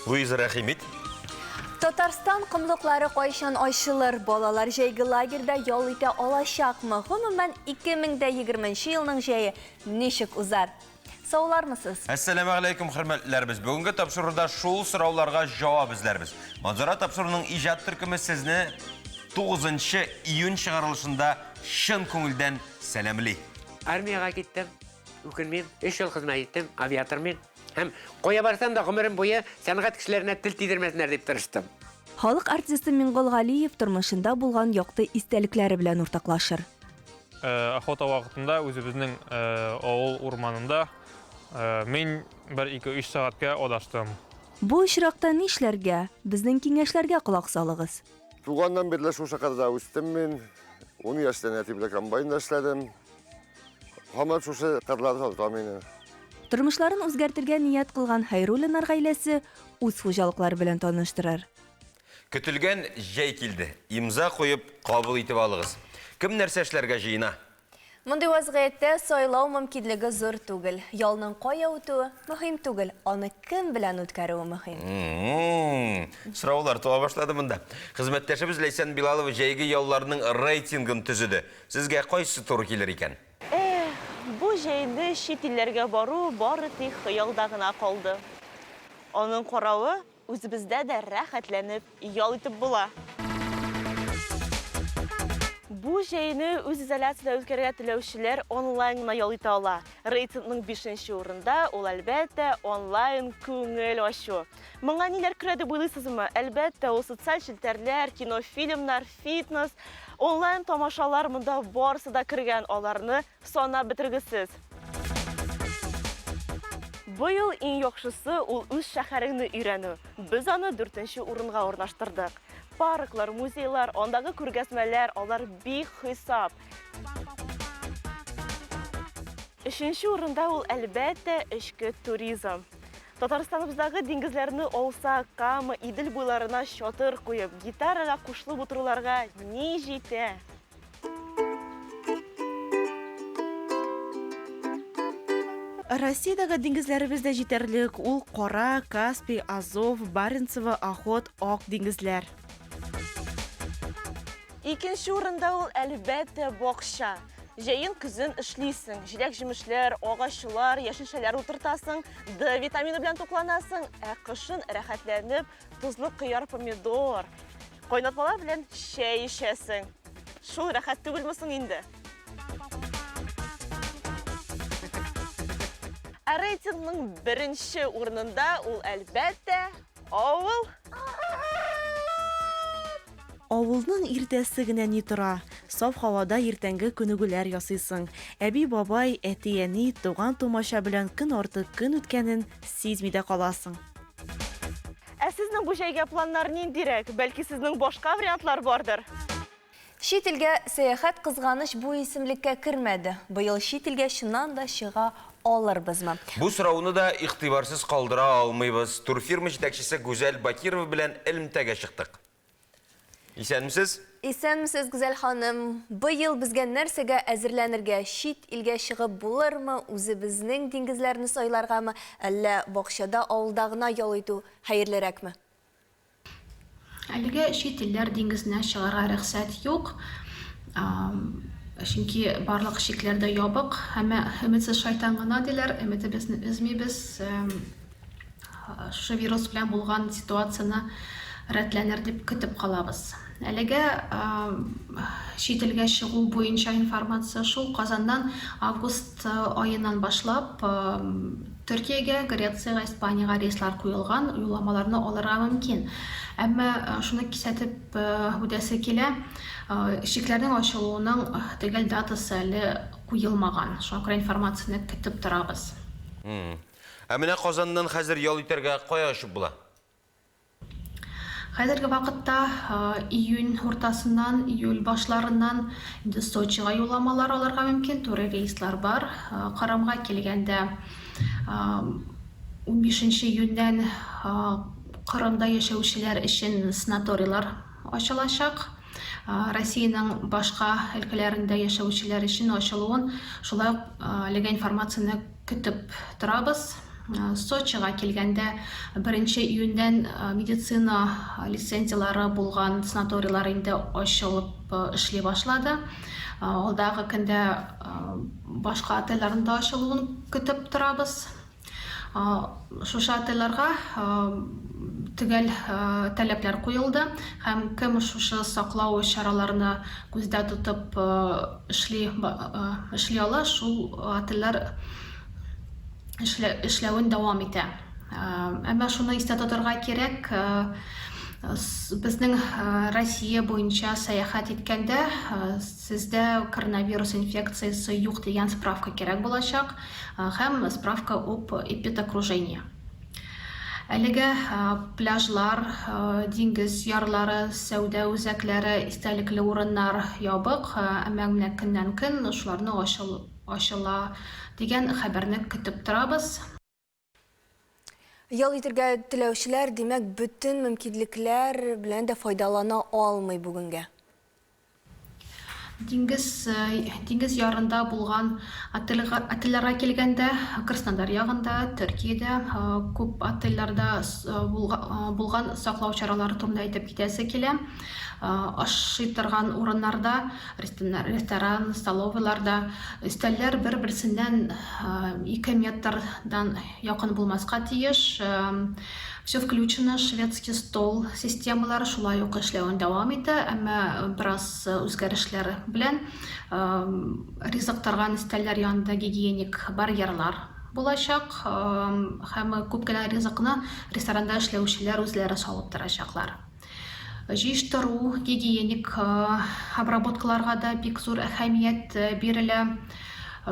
Луиза, рәхим ит. Татарстан комлыклары кайчан ачылыр? Балалар җәйге лагерьда ял итә алачакмы? Гомумән, 2020 нче елның җәе ничек узар? Саулармысыз? Әссәламегаләйкүм, хөрмәтлеләребез! Бүгенге тапшыруда шул сорауларга җавап эзләрбез. Манзара тапшыруының иҗат төркеме сезне 9 нчы июнь чыгарылышында чын күңелдән сәламли. Армиягә киттем, үкенмим. Өч ел хезмәт иттем, авиатор мин. Һәм кая барсам да гомерем буе сәнгать кешеләренә тел тидермәсеннәр дип тырыштым. Халык артисты Миңгол Галиев тормышында булган якты истәлекләре белән уртаклашыр. Охота вакытында үзебезнең авыл урманында мин бер ике-өч сәгатькә адаштым. Бу очракта нишләргә? Безнең киңәшләргә колак салыгыз. Туганнан бирле шушы кырда үстем мин. Ун яшьтән әти белән комбайнда эшләдем. Һаман шушы кырлар тарта мине. Тормышларын үзгәртергә ният кылган Хәйруллиннар гаиләсе үз хуҗалыклары белән таныштырыр. Көтелгән җәй килде. Имза куеп, кабул итеп алыгыз. Кем нәрсә эшләргә җыена? Мондый вазгыятьтә сайлау мөмкинлеге зур түгел. Ялның кая үтүе мөһим түгел, аны кем белән үткәрүе мөһим. Сораулар туа башлады монда. Хезмәттәшебез Ләйсән Билалова җәйге ялларның рейтингын төзеде. Сезгә кайсы туры килер икән? Эх, бу җәйне чит илләргә бару бары тик хыялда гына калды. Аның каравы, үзебездә дә рәхәтләнеп ял итеп була. Бу җәйне үзизоляциядә үткәрергә теләүчеләр онлайн гына ял итә ала. Рейтингның бишенче урында ул, әлбәттә, онлайн күңел ачу. Моңа ниләр керә дип уйлыйсызмы? Әлбәттә, ул социаль челтәрләр, кинофильмнар, Фитнес, онлайн тамашалар монда барысы да кергән, аларны санап бетергесез. Быел иң яхшысы ул үз шәһәреңне өйрәнү. Без аны дүртенче урынга урнаштырдык. Парклар, музейлар, андагы күргәзмәләр, алар бик хисап. Өченче урында ул, әлбәттә, эчке туризм. Татарстаныбыздагы диңгезләрне алсак, Кама, Идел буйларына чатыр куеп, гитарага кушылып утыруларга ни җитә? Россиядәге диңгезләребез дә җитәрлек, ул Кара, Каспий, Азов, Баренцево, Охот, Ак диңгезләр. Икенче урында ул, әлбәттә, бакча. Җәен көзен эшлисең, җиләк-җимешләр, агачлар, яшелчәләр утыртасың, Д витамины белән тукланасың, ә кышын рәхәтләнеп тозлы кыяр-помидор, кайнатмалар белән чәй эчәсең. Шул рәхәт түгелме соң инде? Ә рейтингның беренче урынында ул, әлбәттә, авыл. Авылның иртәсе генә ни тора! Саф һавада иртәнге күнегүләр ясыйсың. Әби-бабай, әти-әни, туган-тумача белән көн арты көн үткәнен сизми дә каласың. Ә сезнең бу җәйгә планнар ниндирәк? Бәлки сезнең башка вариантлар бардыр? Чит илгә сәяхәт, кызганыч, бу исемлеккә кермәде. Быел чит илгә чыннан да чыга алырбызмы? Бу сорауны да игътибарсыз калдыра алмыйбыз. Турфирма җитәкчесе Гүзәл Бакирова белән элемтәгә чыктык. Исәнмесез? Исәнмесез, Гүзәл ханым. Быел безгә нәрсәгә әзерләнергә? Чит илгә чыгып булырмы, үзебезнең диңгезләрне сайларгамы, әллә бакчада, авылда гына ял итү хәерлерәкме? Әлегә чит илләр диңгезенә чыгарга рөхсәт юк, чөнки барлык чикләр дә ябык. Әмма өметсез шайтан гына диләр, өметебезне өзмибез. Шушы вирус белән булган ситуацияне рәтләнер дип көтеп калабыз. Әлегә чит илгә чыгу буенча информация шул, Казаннан август аеннан башлап Төркиягә, Грециягә, Испаниягә рейслар куелган, юлламаларны алырга мөмкин. Әмма шуны кисәтеп үтәсе килә, чикләрнең ачылуының төгәл датасы әле куелмаган. Шуңа күрә информацияне көтеп торабыз. Ә менә Казаннан хәзер ял итәргә кая очып була? Хәзерге вакытта июнь уртасыннан, июль башларыннан инде Сочига юлламалар алырга мөмкин, туры рейслар бар. Кырымга килгәндә, унбишенче июньнән Кырымда яшәүчеләр өчен санаторийлар ачылачак. Россиянең башка өлкәләрендә яшәүчеләр өчен ачылуын шулай ук әлеге информацияне көтеп торабыз. Сочига килгәндә, беренче июньдән медицина лицензияләре булган санаторийлар инде ачылып эшли башлады. Алдагы көндә башка отельләрнең дә ачылуын көтеп торабыз. Шушы отельләргә төгәл таләпләр куелды һәм кем шушы саклау чараларны күздә тотып эшли эшли ала, шул отельләр эшләвен дәвам итә. Әмма шуны истә тотарга кирәк, безнең Россия буенча сәяхәт иткәндә сездә коронавирус инфекциясе юк дигән справка кирәк булачак һәм справка об эпидокружении. Әлегә пляжлар, диңгез ярлары, сәүдә үзәкләре, истәлекле урыннар ябык, әмма менә көннән-көн шуларны ачыла дигән хәбәрне көтеп торабыз. Ял итергә теләүчеләр, димәк, бөтен мөмкинлекләр белән дә файдалана алмый бүгенгә. Диңгез, диңгез ярында булган отельгә, отельләргә килгәндә, Краснодар ягында, Төркиядә күп отельләрдә булган саклау чаралары турында әйтеп китәсе килә. Ашый торган урыннарда, ресторан, столовыйларда өстәлләр бер-берсеннән 2 метрдан якын булмаска тиеш. Все включено, шведский стол системалары шулай ук эшләвен дәвам итә, әмма бераз үзгәрешләр белән. Ризык торган өстәлләр янында гигиеник барьерлар булачак һәм күп кенә ризыкны ресторанда эшләүчеләр үзләре салып торачаклар. Җыештыру, гигиеник обработкаларга да бик зур әһәмият бирелә.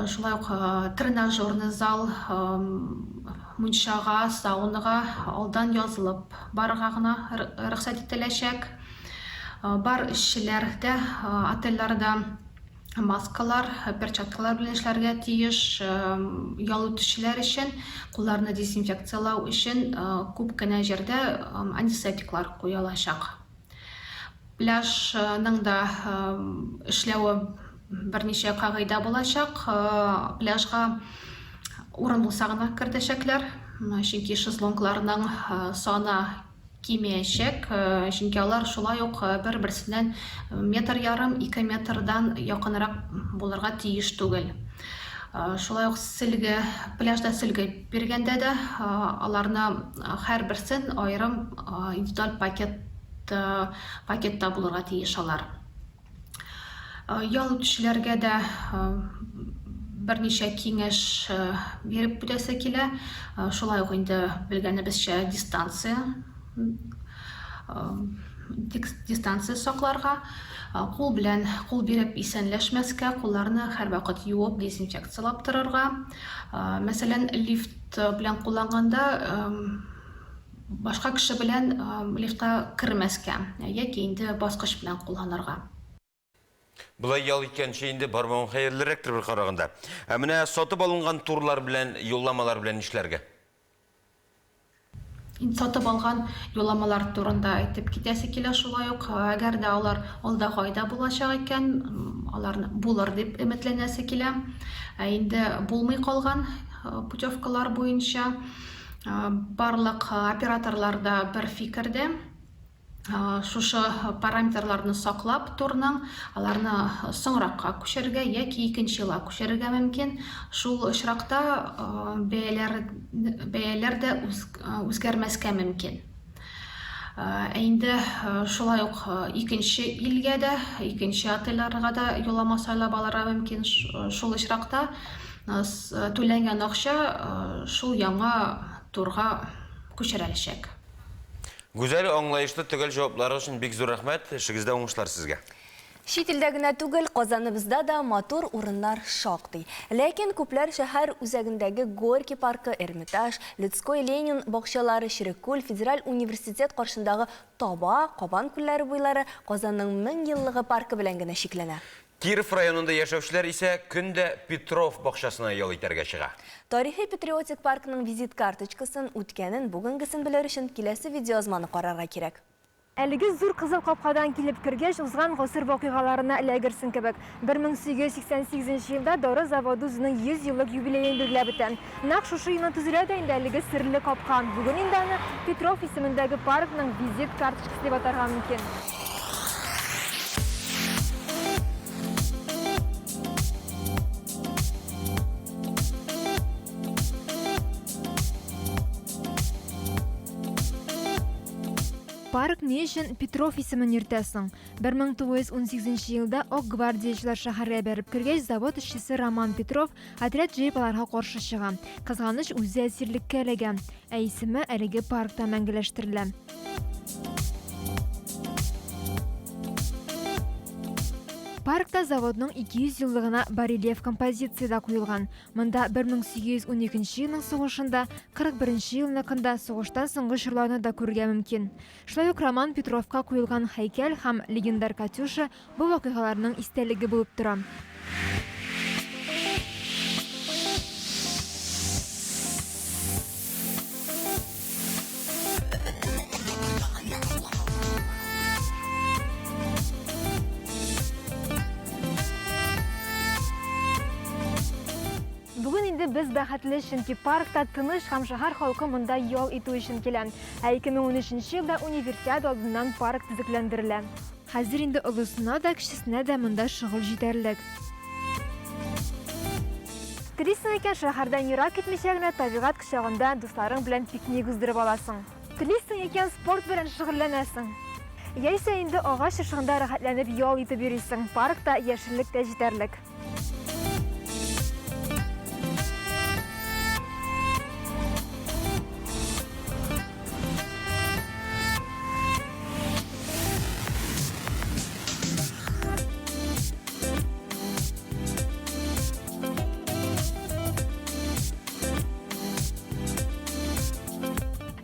Шулай ук тренажерный зал, мунчага, саунага алдан язылып барырга гына рөхсәт ителәчәк. Бар эшчеләр дә отельләрдә маскалар, перчаткалар белән эшләргә тиеш. Ял итүчеләр өчен, кулларны дезинфекцияләү өчен күп кенә җирдә антисептиклар куелачак. Пляжның да эшләве берничә кагыйдә булачак. Пляжга урын булса гына кертәчәкләр, чөнки шезлонгларның саны кимиячәк, чөнки алар шулай ук бер-берсеннән метр ярым, ике метрдан якынрак булырга тиеш түгел. Шулай ук сөлге, пляжда сөлге биргәндә дә аларны һәрберсен аерым индивидуаль пакет, пакетта булырга тиеш алар. Ял итүчеләргә дә берничә киңәш биреп үтәсе килә. Шулай ук инде белгәнебезчә дистанция дистанция сакларга, кул белән кул биреп исәнләшмәскә, кулларны һәрвакыт юып, дезинфекцияләп торырга. Мәсәлән, лифт белән кулланганда Башка кеше белән лифтка кермәскә яки инде баскыч белән кулланырга. Болай ял иткәнче инде бармавың хәерлерәктер бер караганда. Ә менә сатып алынган турлар белән, юлламалар белән нишләргә? Инде сатып алган юлламалар турында әйтеп китәсе килә шулай ук. Әгәр дә алар алдагы айда булачак икән, аларны булыр дип өметләнәсе килә. Ә инде булмый калган путевкалар буенча Барлык операторлар да бер фикердә. Шушы параметрларны саклап турның, аларны соңракка күчерергә яки икенче елга күчерергә мөмкин. Шул очракта бәяләр, бәяләр дә үзгәрмәскә мөмкин. Ә инде шулай ук икенче илгә дә, икенче отельләргә дә юллама сайлап алырга мөмкин. Шул очракта Түләнгән акча шул яңа турга күчереләчәк. Гүзәл, аңлаешлы, төгәл җавапларыгыз өчен бик зур рәхмәт. Эшегездә уңышлар сезгә. Чит илдә генә түгел, Казаныбызда да матур урыннар шактый. Ләкин күпләр шәһәр үзәгендәге Горький паркы, Эрмитаж, Людской Ленин бакчалары, Черек күл, Федераль университет каршындагы Таба, Кабан күлләре буйлары, Казанның 1000 еллыгы паркы белән генә чикләнә. Киров районында яшәүчеләр исә көн дә Петров бакчасына ял итәргә чыга. Тарихи-патриотик паркның визит карточкасын, үткәнен, бүгенгесен белер өчен киләсе видеоязманы карарга кирәк. Әлеге зур кызыл капкадан килеп кергәч, узган гасыр вакыйгаларына эләгерсең кебек. 1888 нче елда дары заводы үзенең 100 еллык юбилеен билгеләп үтә. Нәкъ шушы елны төзелә дә инде әлеге серле капка. Бүген инде аны Петров исемендәге паркның визит карточкасы дип атарга мөмкин. Парк ни өчен Петров исемен йөртә соң? 1918 елда Ак гвардиячеләр шәһәргә бәреп кергәч, завод эшчесе Роман Петров отряд җыеп аларга каршы чыга. Кызганыч, үзе әсирлеккә эләгә. Ә исеме әлеге паркта мәңгеләштерелә. Паркта заводның 200 еллыгына барельеф композиция дә куелган. Монда 1812 елның сугышында, 41 елныкында, сугыштан соңгы чорларны да күрергә мөмкин. Шулай ук Роман Петровка куелган һәйкәл һәм легендар Катюша бу вакыйгаларның истәлеге булып тора. Бүген инде без бәхетле, чөнки паркта тыныч һәм шәһәр халкы монда ял итү өчен килә. Ә 2013 елда Универсиада алдыннан парк төзекләндерелә. Хәзер инде олысына да, кечесенә дә монда шөгыль җитәрлек. Телисең икән, шәһәрдән ерак китмичә генә табигать кочагында дусларың белән пикник уздырып аласың. Телисең икән, спорт белән шөгыльләнәсең. Яисә инде агач ышыгында рәхәтләнеп ял итеп йөрисең. Паркта яшеллек тә җитәрлек.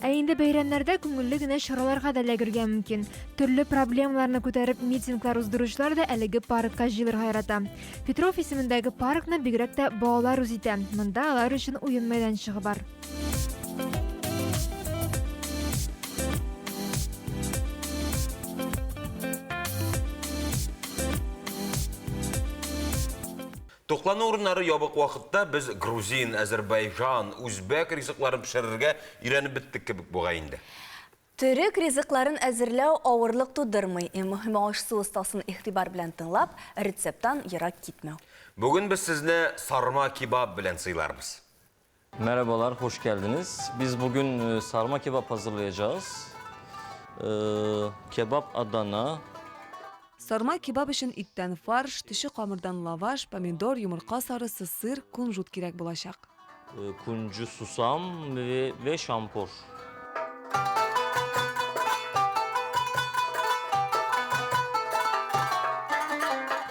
Ә инде бәйрәмнәрдә күңелле генә чараларга да эләгергә мөмкин. Төрле проблемаларны күтәреп митинглар уздыручылар да әлеге паркка җыелырга ярата. Петров исемендәге паркны бигрәк тә балалар үз итә. Монда алар өчен уен мәйданчыгы бар. Туклану урыннары ябык вакытта без грузин, әзербайҗан, үзбәк ризыкларын пешерергә өйрәнеп беттек кебек бугай инде. Төрек ризыкларын әзерләү авырлык тудырмый. Иң мөһиме аш-су остасын игътибар белән тыңлап, рецепттан ерак китмәү. Бүген без сезне сарма кебаб белән сыйларбыз. Merhabalar, hoş geldiniz. Biz bugün e, sarma kebap hazırlayacağız. Ee, kebap Adana. Сарма кебаб өчен иттән фарш, төче камырдан лаваш, помидор, йомырка сарысы, сыр, кунжут кирәк булачак. E, kuncu susam ve, ve şampor.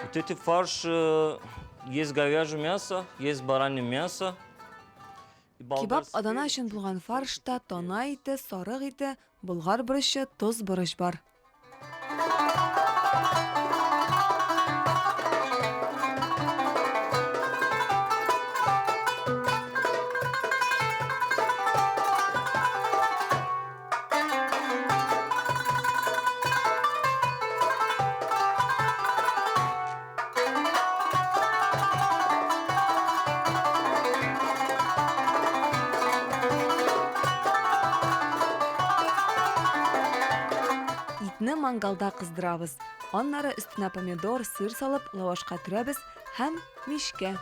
Вот эти фарш, э, есть говяжье мясо, есть баранье мясо. Кебаб Адана өчен булган фаршта тана ите, сарык ите, болгар борычы, тоз, борыч бар. Итне мангалда кыздырабыз. Аннары өстенә помидор, сыр салып, лавашка төрәбез һәм мичкә.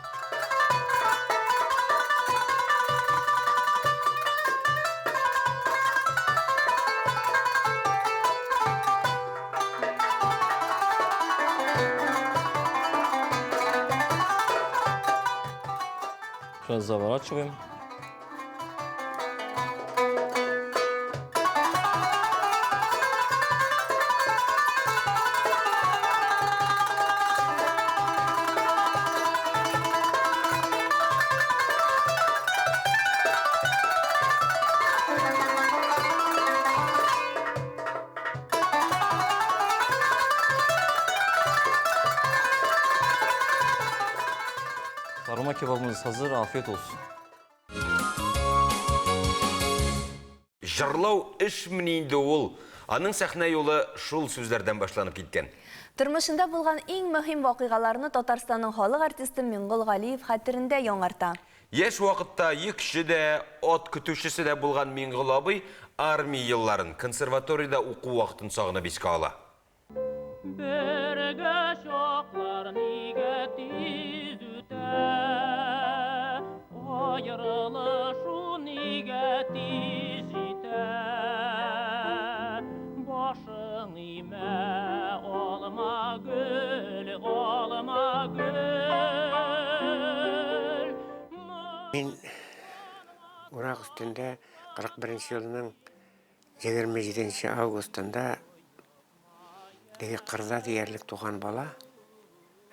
Сейчас заворачиваем. Sarma kebabımız hazır. Afiyet olsun. Җырлау эшмени инде ул? Аның сәхнә юлы шул сүзләрдән башланып киткән. Тормышында булган иң мөһим вакыйгаларны Татарстанның халык артисты Миңгол Галиев хәтерендә яңарта. Яшь вакытта йөкче дә, ат көтүчесе дә булган Миңгол абый армия елларын, консерваториядә уку вакытын сагынып искә ала. Бергә чаклар нигә тиз үтә, Аерылышу нигә тиз җитә? Башың имә, алма гөл, алма гөл. Мин урак өстендә 41 нче елның 27 нче августында теге кырда диярлек туган бала.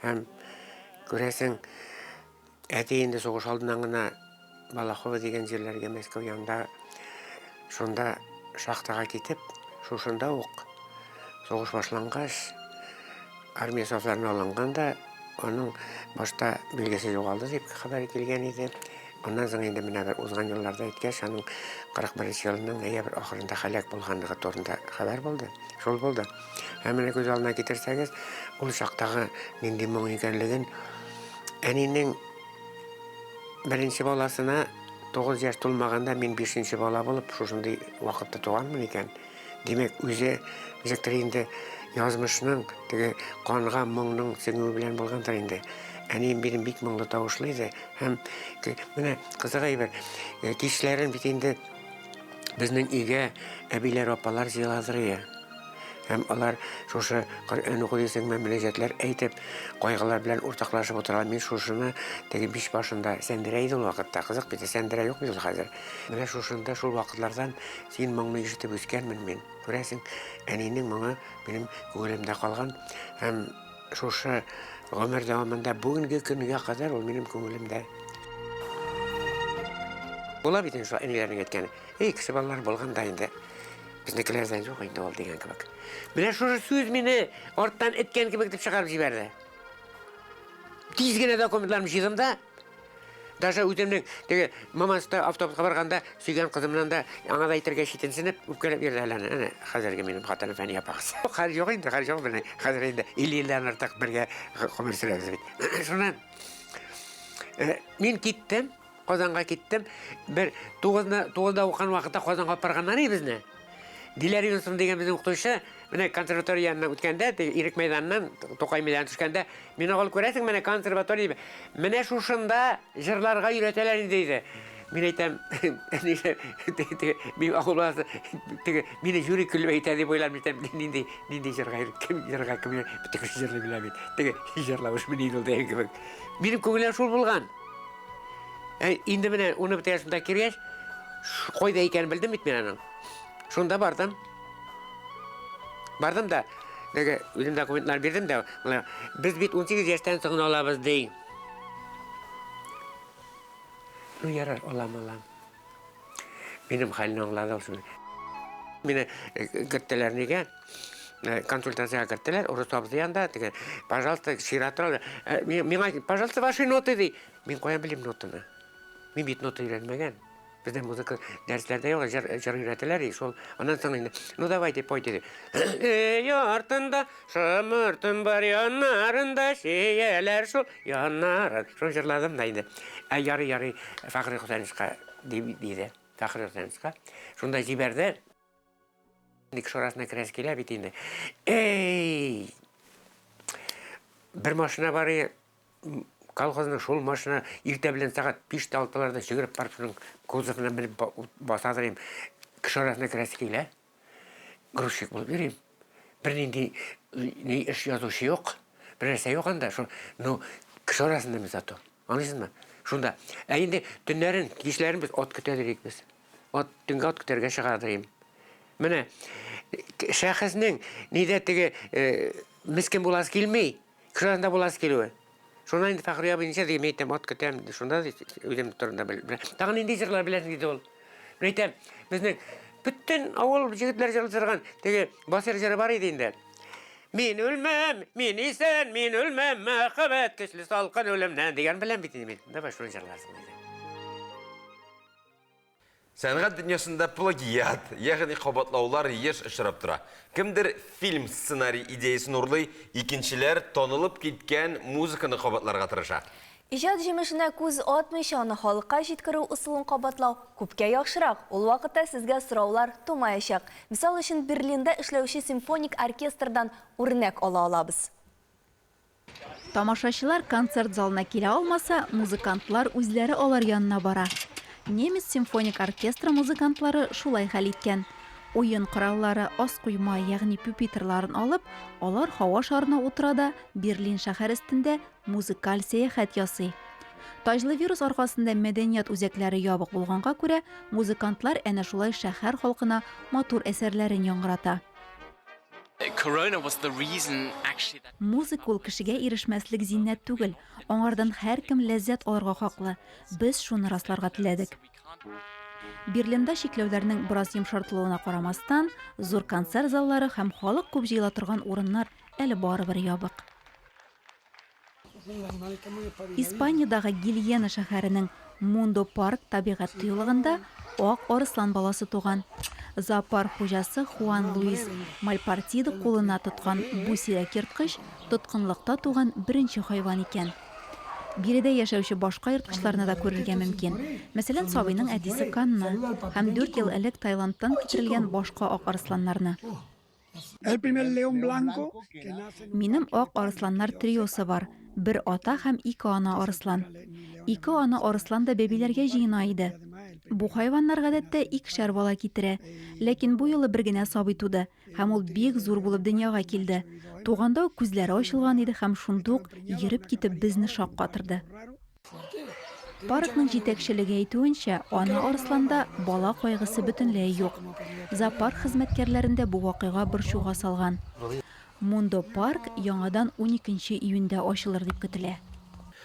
Һәм күрәсең, әти инде сугыш алдыннан гына Балахово дигән җирләргә Мәскәү янында шунда шахтага китеп, шушында ук сугыш башлангач, армия сафларына алынган да, аның башта билгесе югалды дип хәбәр килгән иде. Аннан соң инде менә бер узган елларда әйткәч, аның 41 елның ноябрь ахырында һәлак булганлыгы турында хәбәр булды. Шул булды. Һәм менә күз алдына китерсәгез, ул чактагы нинди моң икәнлеген әнинең беренче баласына 9 яшь тулмаганда мин бишенче бала булып шушындый вакытта туганмын икән. Димәк, үзе ничектер инде язмышның теге канга моңның сеңүе белән булгандыр инде. Әнием минем бик моңлы тавышлы иде. Һәм менә кызык әйбер, э, кичләрен бит инде безнең өйгә әбиләр, апалар җыеладыр иде. Һәм алар шушы Коръән уку дисеңме, мөнәҗәтләр әйтеп, кайгылар белән уртаклашып утыралар. Мин шушыны теге биш башында сәндерә иде ул вакытта. Кызык бит, сәндерә юк бит ул хәзер. Менә шушында шул вакытлардан син моңны ишетеп үскәнмен мин. Күрәсең, әнинең моңы минем күңелемдә калган. Һәм Шушы гомер дәвамында бүгенге көнгә кадәр ул минем күңелемдә. Була бит инде шул әниләрнең әйткәне. Эй, кеше балалары булганда инде безнекеләрдән юк инде ул дигән кебек. Менә шушы сүз мине арттан эткән кебек итеп чыгарып җибәрде. Тиз генә документларымны җыйдым да, Даже үземнең теге Мамаста автобуска барганда сөйгән кызымнан да аңа да әйтергә читенсенеп, үпкәләп йөрде әле аны. Әнә хәзерге минем хатыным Фәния апагыз. Хәл юк инде, хәл юк менә. Хәзер инде 50 елдан артык бергә гомер сөрәбез бит. Шуннан э, мин киттем, Казанга киттем. Бер тугызны, тугызда укыган вакытта Казанга алып барганнар иде безне. Диләр Юнусовна дигән безнең укытучы, менә консерватория яныннан үткәндә, теге Ирек мәйданыннан, Тукай мәйданына төшкәндә, мине алып күрәсең, менә консерватория дип, менә шушында җырларга өйрәтәләр инде, диде. Мин әйтәм, нишләп, теге, теге, мин авыл баласы, теге, мине жюри көлеп әйтә дип уйлап, әйтәм, нинди, нинди җырга өйрәт, кем җырга, кем өйрәт, бөтен кеше җырлый белә бит. Теге, җырлау эшмени инде ул дигән кебек. Минем күңелдә шул булган. Ә инде менә уны бетергәч, шунда кергәч, кайда икәнен белдем бит мин аның. Шунда бардым. Бардым да, теге үзем документлар бирдем дә, без бит 18 яшьтән соң гына алабыз, ди. Ну, ярар, алам, алам. Минем хәлне аңлады ул шуны. Мине э, керттеләр нигә? Э, консультациягә керттеләр, урыс абзый янында, теге, пожалуйста, чират тора. Э, миңа, пожалуйста, ваши ноты, ди. Мин каян белим нотаны? Мин бит нота өйрәнмәгән. Бездә музыка дәресләрдә юк, җыр, җыр өйрәтәләр, и шул. Аннан соң инде, ну давайте, пойте, ди. Өй артында шомыртым бар, яннарында чияләр шул, яннары. Шуны җырладым да инде. Ә ярый, ярый, Фәхри Хөсәеновичка, диде. Фәхри Хөсәеновичка. Шунда җибәрде. Кеше арасына керәсе килә бит инде. Эй! Бер машина бар, Колхозның шул машина иртә белән сәгать биштә алтыларда йөгереп барып шуның кузовына менеп басадыр идем. Кеше арасына керәсе килә. Грузчик булып йөрим. Бернинди ни эш язучы юк. Бер нәрсә юк анда. Шул, ну, кеше арасында мин зато. Аңлыйсызмы? Шунда. Ә инде төннәрен, кичләрен без ат көтә дирик без. Ат, төнгә ат көтәргә чыга дирим. Менә шәхеснең нидә теге э, мескен буласы килми. Кеше арасында буласы килүе. Шуннан инде Фәхри абый ничә ди, мин әйтәм, ат көтәм, шунда үзем турында бел. Тагын нинди җырлар беләсең, диде ул. Мин әйтәм, безнең бөтен авыл җегетләр җырлый торган теге Басыйр җыры бар иде инде. Мин үлмәм, мин исән, мин үлмәм, мәхәббәт көчле салкын үлемнән дигән беләм бит инде мин. Давай шуны җырларсың, диде. Сәнгать дөньясында плагиат, ягъни кабатлаулар еш очрап тора. Кемдер фильм сценарий идеясен урлый, икенчеләр танылып киткән музыканы кабатларга тырыша. Иҗат җимешенә күз атмыйча аны халыкка җиткерү ысулын кабатлау күпкә яхшырак. Ул вакытта сезгә сораулар тумаячак. Мисал өчен, Берлинда эшләүче симфоник оркестрдан үрнәк ала алабыз. Тамашачылар концерт залына килә алмаса, музыкантлар үзләре алар янына бара. Немец симфоник оркестры музыкантлары шулай хәл иткән. Уен кораллары, аскуйма, ягъни пюпитрларын алып, алар һава шарына утыра да Берлин шәһәр өстендә музыкаль сәяхәт ясый. Таҗлы вирус аркасында мәдәният үзәкләре ябык булганга күрә, музыкантлар әнә шулай шәһәр халкына матур әсәрләрен яңгырата. Музыка ул кешегә ирешмәслек зиннәт түгел, аңардан һәркем ләззәт алырга хаклы. Без шуны расларга теләдек. Берлинда чикләүләрнең бераз йомшартылуына карамастан, зур концерт заллары һәм халык күп җыела торган урыннар әле барыбер ябык. Испаниядагы Гильена шәһәренең Мундо Парк табигать тыюлыгында ак арыслан баласы туган. Зоопарк хуҗасы Хуан Луис Мальпартидо кулына тоткан бу сирәк ерткыч тоткынлыкта туган беренче хайван икән. Биредә яшәүче башка ерткычларны да күрергә мөмкин. Мәсәлән, сабыйның әтисе Канны һәм дүрт ел элек Таиландтан китерелгән башка ак арысланнарны. Минем ак арысланнар триосы бар, бер ата һәм ике ана арыслан. Ике ана арыслан да бәбиләргә җыена иде. Бу хайваннар гадәттә икешәр бала китерә. Ләкин бу юлы бер генә сабый туды, һәм ул бик зур булып дөньяга килде. Туганда ук күзләре ачылган иде һәм шундук йөреп китеп безне шаккатырды. Паркның җитәкчелеге әйтүенчә, ана арысланда бала кайгысы бөтенләй юк. Зоопарк хезмәткәрләрен дә бу вакыйга борчуга салган. Мундо Парк яңадан уникенче июньдә ачылыр дип көтелә.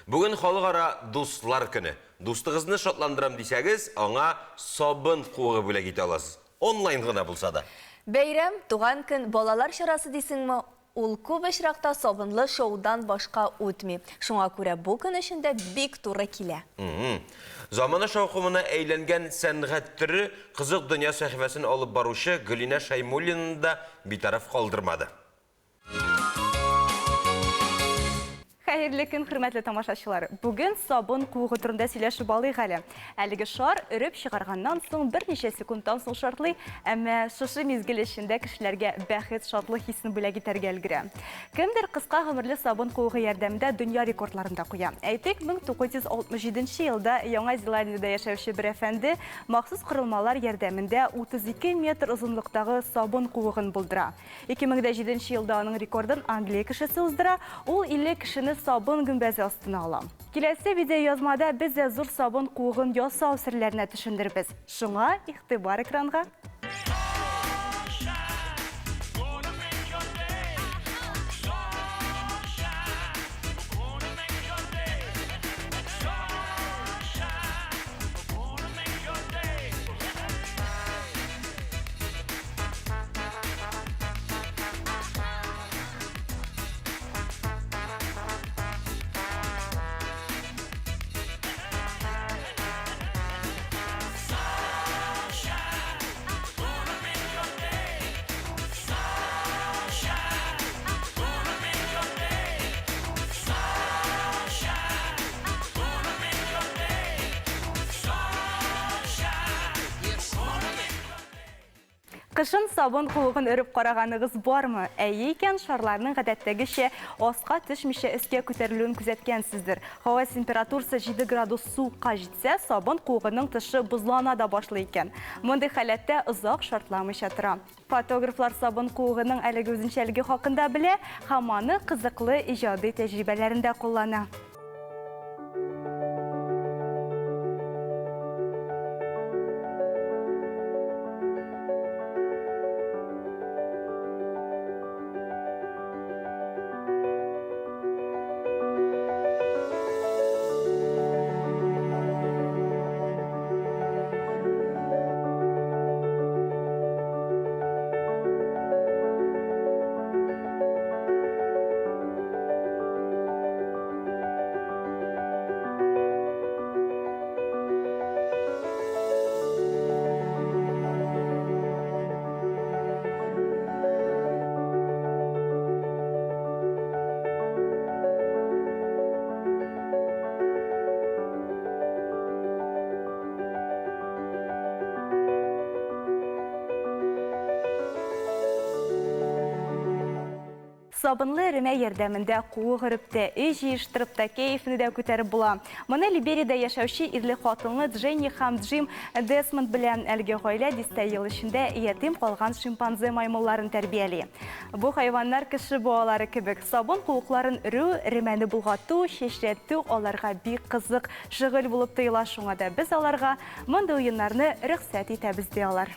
Бүген Халыкара дуслар көне. Дустыгызны шатландырам дисәгез, аңа сабын куыгы бүләк итә аласыз. Онлайн гына булса да. Бәйрәм, туган көн, балалар чарасы дисеңме, ул күп очракта сабынлы шоудан башка үтми. Шуңа күрә бу көн өчен дә бик туры килә. Замана шаукымына әйләнгән сәнгать төре Кызык дөнья сәхифәсен алып баручы Гөлинә Шәймуллинаны да битараф калдырмады. Хәерле көн, хөрмәтле тамашачылар! Бүген сабын куыгы турында сөйләшеп алыйк әле. Әлеге шар өреп чыгарганнан соң берничә секундтан соң шартлый, әмма шушы мизгел эчендә кешеләргә бәхет, шатлык хисен бүләк итәргә өлгерә. Кемдер кыска гомерле сабын куыгы ярдәмендә дөнья рекордларын да куя. Әйтик, 1967 елда Яңа Зеландиядә яшәүче бер әфәнде махсус корылмалар ярдәмендә 32 метр озынлыктагы сабын куыгын булдыра. 2007 елда аның рекордын Англия кешесе уздыра, ул 50 кешене сабын гөмбәзе астына ала. Киләсе видеоязмада без дә зур сабын куыгын ясау серләренә төшендербез. Шуңа игътибар экранга! Кышын сабын куыгын өреп караганыгыз бармы? Әйе икән, шарларның гадәттәгечә аска төшмичә өскә күтәрелүен күзәткәнсездер. Һава температурасы 7 градус суыкка җитсә, сабын куыгының тышы бозлана да башлый икән. Мондый халәттә озак шартламыйча тора. Фотографлар сабын куыгының әлеге үзенчәлеге хакында белә һәм аны кызыклы иҗади тәҗрибәләрендә куллана. Сабынлы эремә ярдәмендә куык өреп тә, өй җыештырып та, кәефне дә күтәреп була. Моны Либериядә яшәүче ирле-хатынлы Дженни һәм Джим Десмонд белән әлеге гаилә дистә ел эчендә ятим калган шимпанзе маймылларын тәрбияли. Бу хайваннар кеше балалары кебек. Сабын куыкларын өрү, эремәне болгату, чәчрәтү аларга бик кызык шөгыль булып тоела, шуңа да без аларга мондый уеннарны рөхсәт итәбез, ди алар.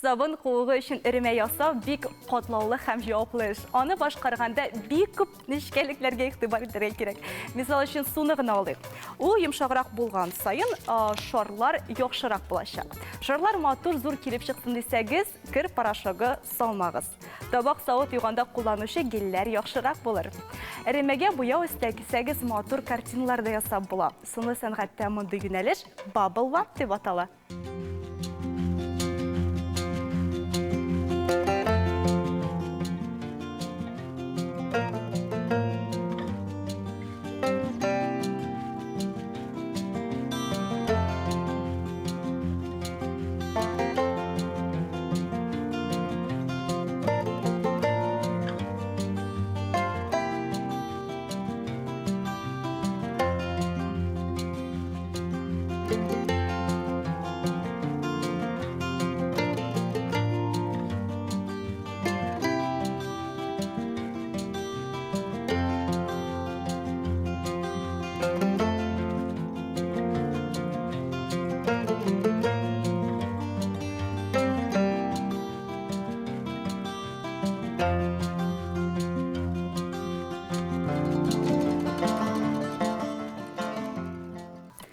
Сабын куыгы өчен эремә ясау бик катлаулы һәм җаваплы эш. Аны башкарганда бик күп нечкәлекләргә игътибар итәргә кирәк. Мисал өчен, суны гына алыйк. Ул йомшаграк булган саен, шарлар яхшырак булачак. Шарлар матур, зур килеп чыксын дисәгез, кер порошогы салмагыз. Табак-савыт юганда кулланучы гельләр яхшырак булыр. Эремәгә буяу өстәсәгез, матур картиналар да ясап була. Сынлы сәнгатьтә мондый юнәлеш бабл вап дип атала.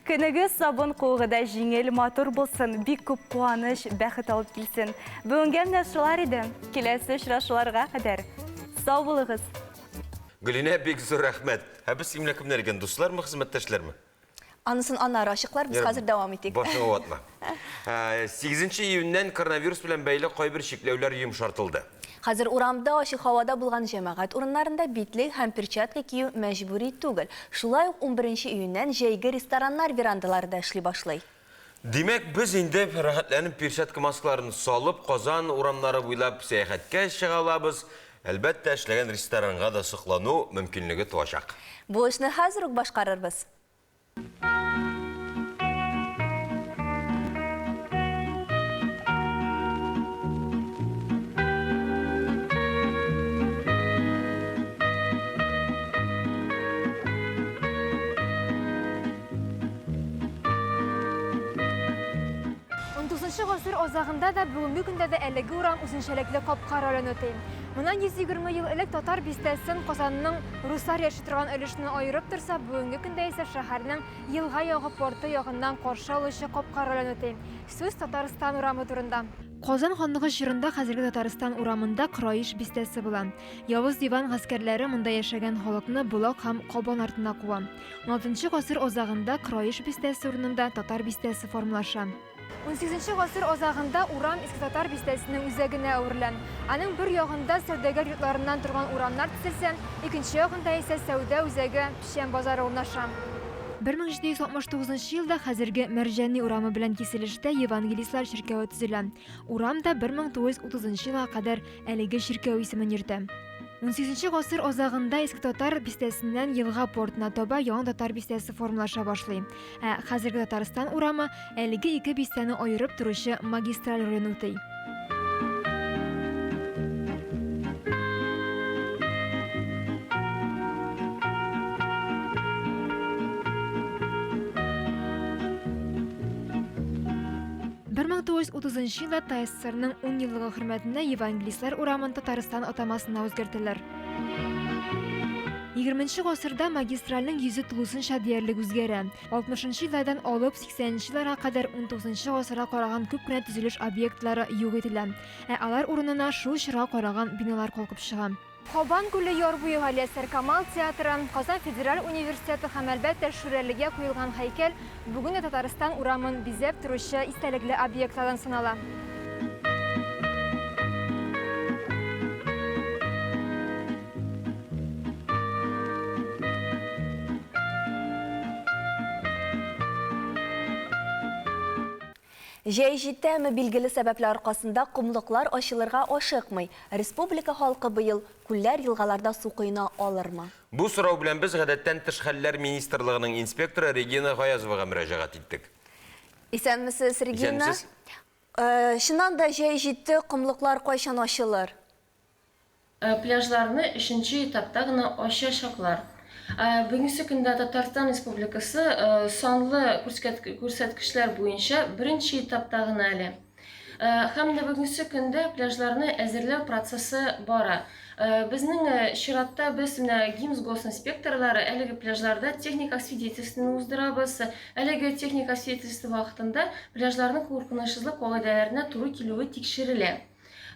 Көнегез сабын куыгыдай җиңел, матур булсын, бик күп куаныч, бәхет алып килсен. Бүгенгә менә шулар иде. Киләсе очрашуларга кадәр. Сау булыгыз! Гөлинә, бик зур рәхмәт. Ә без синең белән кемнәр икән, дуслармы, хезмәттәшләрме? Анысын аннары ачыклар, без хәзер дәвам итик. Башыңа ватма. 8 июньнән коронавирус белән бәйле кайбер чикләүләр йомшартылды. Хәзер урамда, ачык һавада булган җәмәгать урыннарында битлек һәм перчатка кию мәҗбүри түгел. Шулай ук 11 июньнән җәйге рестораннар верандалары да эшли башлый. Димәк, без инде рәхәтләнеп перчатка-маскаларын салып, Казан урамнары буйлап сәяхәткә чыга алабыз. Әлбәттә, эшләгән ресторанга да соклану мөмкинлеге туачак. Бу эшне хәзер үк башкарырбыз. Унтугызынчы гасыр азагында да, бүгенге көндә дә әлеге урам үзенчәлекле капка ролен үти. Моннан 120 ел элек Татар бистәсен Казанның руслар яши торган өлешеннән аерып торса, бүгенге көндә исә шәһәрнең елга ягы порты ягыннан каршы алучы капка ролен үти. Сүз Татарстан урамы турында. Казан ханлыгы чорында хәзерге Татарстан урамында Кыраиш бистәсе була. Явыз Иван гаскәрләре монда яшәгән халыкны Болак һәм Кабан артына куа. Уналтынчы гасыр азагында Кыраиш бистәсе урынында Татар бистәсе формалаша. Унсигезенче гасыр азагында урам Иске Татар бистәсенең үзәгенә әверелә. Аның бер ягында сәүдәгәр йортларыннан торган урамнар тезелсә, икенче ягында исә сәүдә үзәге, Печән базары урнаша. 1769 елда хәзерге Мәрҗани урамы белән киселештә Евангелистлар чиркәве төзелә. Урам да 1930 елга кадәр әлеге чиркәү исемен йөртә. Унсигезенче гасыр азагында Иске Татар бистәсеннән елга портына таба Яңа Татар бистәсе формалаша башлый. Ә хәзерге Татарстан урамы әлеге ике бистәне аерып торучы магистраль ролен үти. 1930 елда ТАССРның ун еллыгы хөрмәтенә Евангелистлар урамын Татарстан атамасына үзгәртәләр. 20 гасырда магистральнең йөзе тулысынча диярлек үзгәрә. 60 нчы еллардан алып 80 нче елларга кадәр 19 нчы гасырга караган күп кенә төзелеш объектлары юк ителә, ә алар урынына шул чорга караган биналар калкып чыга. Кабан күле яр буе Галиәсгар Камал театры, Казан федераль университеты һәм, әлбәттә, Шүрәлегә куелган һәйкәл бүген дә Татарстан урамын бизәп торучы истәлекле объектлардан санала. Җәй җитәме, билгеле сәбәпләр аркасында комлыклар ачылырга ашыкмый. Республика халкы быел күлләр, елгаларда су коена алырмы? Бу сорау белән без Гадәттән тыш хәлләр министрлыгының инспекторы Регина Гаязовага мөрәҗәгать иттек. Исәнмесез, Регина. Исәнмесез. Чыннан да җәй җитте, комлыклар кайчан ачылыр? Пляжларны өченче этапта гына ачачаклар. Бүгенге көндә Татарстан Республикасы санлы күрсәткечләр буенча беренче этапта гына әле. Һәм дә бүгенге көндә пляжларны әзерләү процессы бара. Безнең чиратта без менә ГИМС госинспекторлары әлеге пляжларда техник освидетельствование уздырабыз. Әлеге техник освидетельствование вакытында пляжларның куркынычсызлык кагыйдәләренә туры килүе тикшерелә.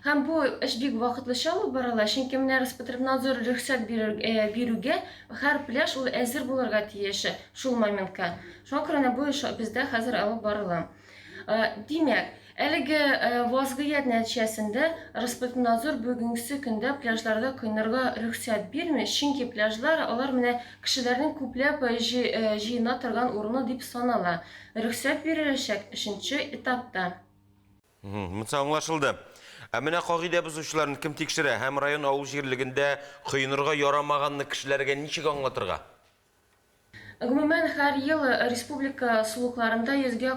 Һәм бу эш бик вакытлыча алып барыла, чөнки менә Роспотребнадзор рөхсәт бирүгә һәр пляж ул әзер булырга тиеш шул моментка. Шуңа күрә менә бу эш бездә хәзер алып барыла. Димәк, әлеге вазгыять нәтиҗәсендә Роспотребнадзор бүгенге көндә пляжларда коенырга рөхсәт бирми, чөнки пляжлар алар менә кешеләрнең күпләп җыена торган урыны дип санала. Рөхсәт биреләчәк өченче этапта. Монысы аңлашылды. Ә менә кагыйдә бозучыларны кем тикшерә һәм район авыл җирлегендә коенырга ярамаганны кешеләргә ничек аңлатырга? Гомумән, һәр ел республика сулыкларында йөзгә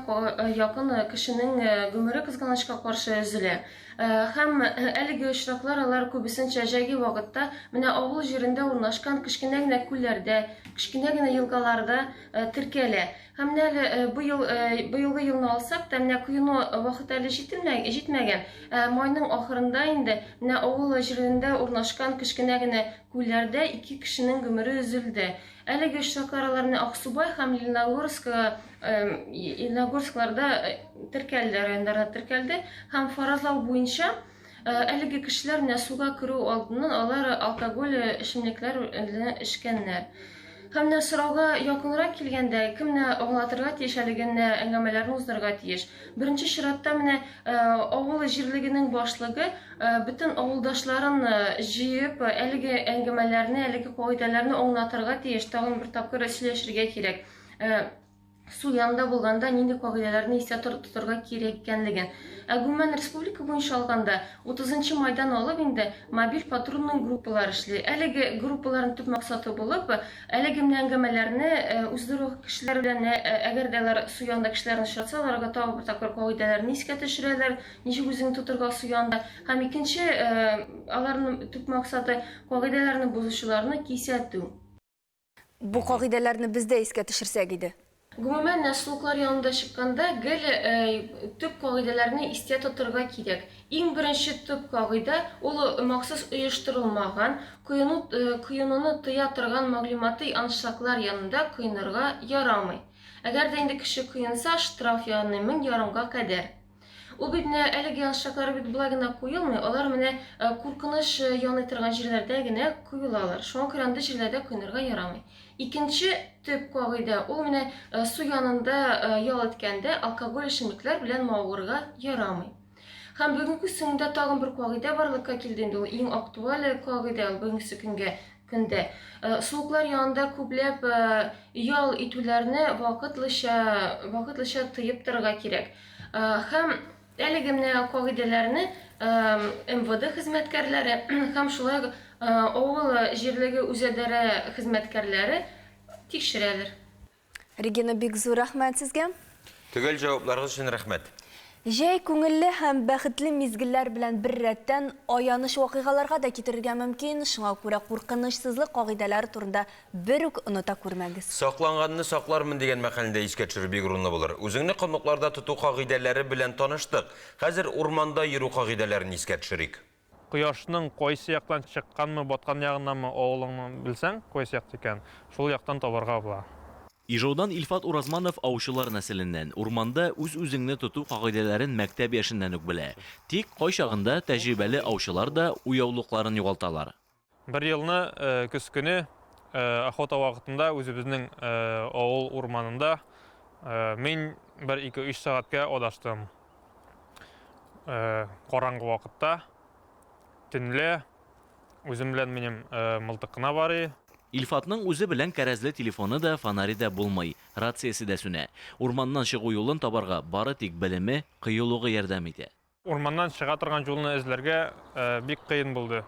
якын кешенең гомере кызганычка каршы өзелә. Һәм әлеге очраклар алар күбесенчә җәйге вакытта менә авыл җирендә урнашкан кечкенә генә күлләрдә, кечкенә генә елгаларда теркәлә. Һәм менә әле быел, быелгы елны алсак та, менә коену вакыты әле җитмәгән. Ә майның ахырында инде менә авыл җирендә урнашкан кечкенә генә күлләрдә ике кешенең гомере өзелде. Әлеге очраклар алар менә Аксубай һәм Лениногорск, Лениногорскларда теркәлде, районнарда теркәлде. Һәм фаразлау буенча, Әлеге кешеләр менә суга керү алдыннан алар алкоголь эчемлекләр эчкәннәр. Һәм менә сорауга якынрак килгәндә, кем менә аңлатырга тиеш әлеге менә әңгәмәләрне уздырырга тиеш? Беренче чиратта менә авыл җирлегенең башлыгы бөтен авылдашларын җыеп, әлеге әңгәмәләрне, әлеге кагыйдәләрне аңлатырга тиеш, тагын бер тапкыр сөйләшергә кирәк. Су янында булганда нинди кагыйдәләрне истә тотарга кирәк икәнлеген. Ә гомумән республика буенча алганда, 30 нчы майдан алып инде мобиль патрульный группалар эшли. Әлеге группаларның төп максаты булып, әлеге менә әңгәмәләрне уздыру кешеләр белән, әгәр дә алар су янында кешеләрне очратса, аларга тагы бер тапкыр кагыйдәләрне искә төшерәләр, ничек үзеңне тотырга су янында. Һәм икенче, аларның төп максаты, кагыйдәләрне бозучыларны кисәтү. Бу кагыйдәләрне без дә искә төшерсәк иде. Гомумән, сулыклар янында чыкканда гел төп кагыйдәләрне истә тотырга кирәк. Иң беренче төп кагыйдә, ул махсус оештырылмаган, коену, коенуны тыя торган мәгълүмати аншлаглар янында коенырга ярамый. Әгәр дә инде кеше коенса, штраф яный, 1000 ярымга кадәр. Ул бит менә әлеге аншлаглар бит болай гына куелмый, алар менә куркыныч яный торган җирләрдә генә куелалар. Шуңа күрә андый җирләрдә коенырга ярамый. Икенче төп кагыйдә, ул менә су янында ял иткәндә алкоголь эчемлекләр белән мавыгырга ярамый. Һәм бүгенге көндә тагын бер кагыйдә барлыкка килде инде, ул иң актуаль кагыйдә ул бүгенге көнгә көндә. Сулыклар янында күпләп ял итүләрне вакытлыча вакытлыча тыеп торырга кирәк. Һәм әлеге менә кагыйдәләрне МВД хезмәткәрләре һәм шулай ук Авыл җирлеге үзәдарә хезмәткәрләре тикшерәдер. Регина, бик зур рәхмәт сезгә. Төгәл җавапларыгыз өчен рәхмәт. Җәй күңелле һәм бәхетле мизгелләр белән беррәттән аяныч вакыйгаларга да китерергә мөмкин, шуңа күрә куркынычсызлык кагыйдәләре турында бер үк оныта күрмәгез. Сакланганны саклармын дигән мәкальне дә искә төшерү бик урынлы булыр. Үзеңне комлыкларда тоту кагыйдәләре белән таныштык. Хәзер урманда йөрү кагыйдәләрен искә төшерик. Кояшның кайсы яктан чыкканмы, баткан ягыннанмы авылыңны белсәң, кайсы якта икәнен, шул яктан табарга була. Ижаудан Илфат Уразманов аучылар нәселеннән. Урманда үз-үзеңне тоту кагыйдәләрен мәктәп яшеннән үк белә. Тик кайчагында тәҗрибәле аучылар да уяулыкларын югалталар. Бер елны көз көне охота вакытында үзебезнең авыл урманында мин бер ике-өч сәгатькә адаштым. Караңгы вакытта, төнлә үзем белән минем мылтык кына бар и. Илфатның үзе белән кәрәзле телефоны да, фонаре дә булмый, рациясе дә сүнә. Урманнан чыгу юлын табарга бары тик белеме, кыюлыгы ярдәм итә. Урманнан чыга торган юлны эзләргә бик кыен булды.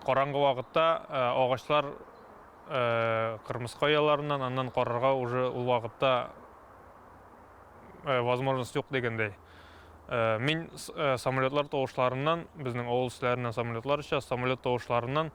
Караңгы вакытта агачлар кырмыска ояларыннан, аннан карарга уже ул вакытта возможность юк дигәндәй. Мин самолетлар тавышларыннан, безнең авыл өсләреннән самолетлар оча, самолет тавышларыннан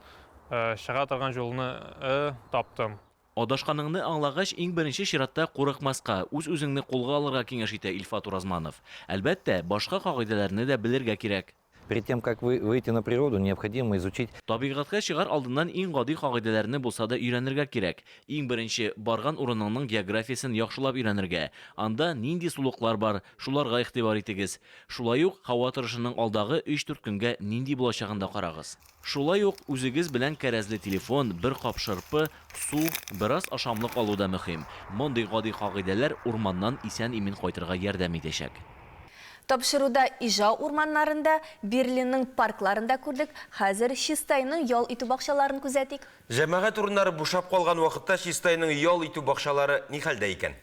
чыга торган юлны таптым. Адашканыңны аңлагач, иң беренче чиратта курыкмаска, үз-үзеңне кулга алырга киңәш итә Илфат Уразманов. Әлбәттә, башка кагыйдәләрне дә белергә кирәк. Перед тем, как вы выйти на природу, необходимо изучить. Табигатькә чыгар алдыннан иң гади кагыйдәләрне булса да өйрәнергә кирәк. Иң беренче, барган урыныңның географиясен яхшылап өйрәнергә. Анда нинди сулыклар бар, шуларга игътибар итегез. Шулай ук һава торышының алдагы өч-дүрт көнгә нинди булачагын да карагыз. Шулай ук үзегез белән кәрәзле телефон, бер кап шырпы, су, бераз ашамлык алу да мөһим. Мондый гади кагыйдәләр урманнан исән-имин кайтырга ярдәм итәчәк. Тапшыруда Ижау урманнарын да, Берлинның паркларын да күрдек, хәзер Чистайның ял итү бакчаларын күзәтик. Җәмәгать урыннары бушап калган вакытта Чистайның ял итү бакчалары ни хәлдә икән?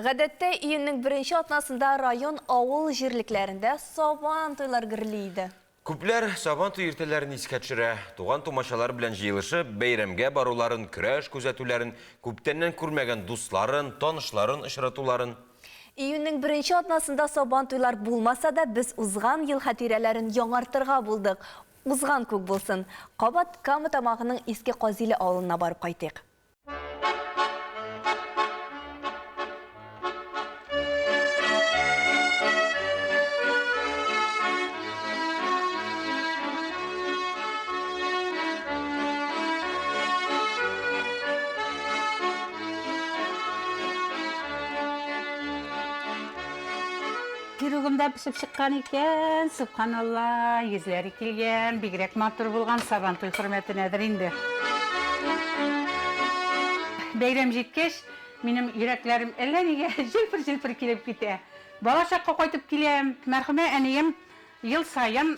Гадәттә, июньнең беренче атнасында район авыл җирлекләрендә Сабан туйлар гөрли иде. Күпләр Сабан туй иртәләрен искә төшерә. Туган-тумачалар белән җыелышып, бәйрәмгә баруларын, көрәш күзәтүләрен, күптәннән күрмәгән дусларын, танышларын очратуларын. Июньнең беренче атнасында Сабан туйлар булмаса да, без узган ел хатирәләрен яңартырга булдык. Узган күк булсын! Кабат Кама Тамагының Иске Казиле авылына барып кайтыйк. Пирогым да пешеп чыккан икән, сөбханалла, йөзләре килгән, бигрәк матур булган Сабантуй хөрмәтенәдер инде. Бәйрәм җиткәч, минем йөрәкләрем әллә нигә җилпер-җилпер килеп китә. Бала чакка кайтып киләм. Мәрхүмә әнием ел саен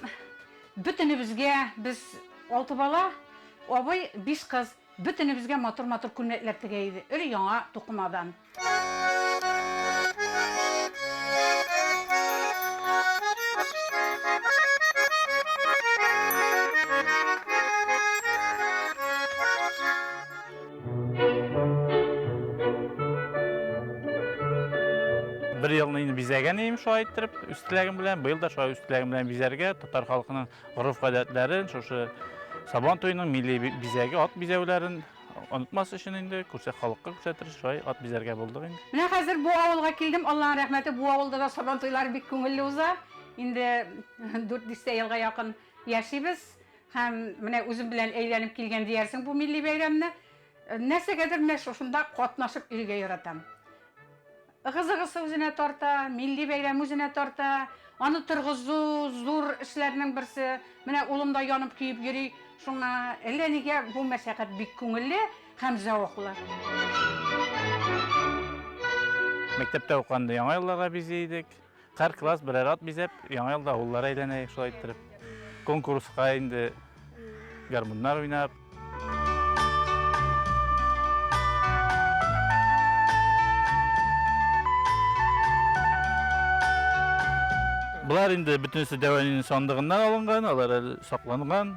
бөтенебезгә, без алты бала, абый, биш кыз, бөтенебезгә матур-матур күлмәкләр тегә иде, өр-яңа тукымадан. Бер елны инде бизәгән идем шулай иттереп, үз теләгем белән. Быел да шулай үз теләгем белән бизәргә, татар халкының гореф-гадәтләрен, шушы Сабан туеның милли бизәге, ат бизәүләрен онытмас өчен инде, күрсә халыкка күрсәтер өчен шулай ат бизәргә булдык инде. Менә хәзер бу авылга килдем, Алланың рәхмәте, бу авылда да Сабан туйлары бик күңелле уза. Инде дүрт дистә елга якын яшибез һәм менә үзем белән әйләнеп килгән диярсең бу милли бәйрәмне. Нәрсәгәдер менә шушында катнашып йөрергә яратам. Ыгы-зыгысы үзенә тарта, милли бәйрәм үзенә тарта. Аны торгызу зур эшләрнең берсе. Менә улым да янып-көеп йөри. Шуңа әллә нигә бу мәшәкать бик күңелле һәм зәвыклы. Мәктәптә укыганда Яңа елларга бизи идек. Һәр класс берәр ат бизәп, Яңа елда авыллар әйләнә шулай иттереп. Конкурска инде гармуннар уйнап. Болар инде бөтенесе дәвәнинең сандыгыннан алынган, алар әле сакланган,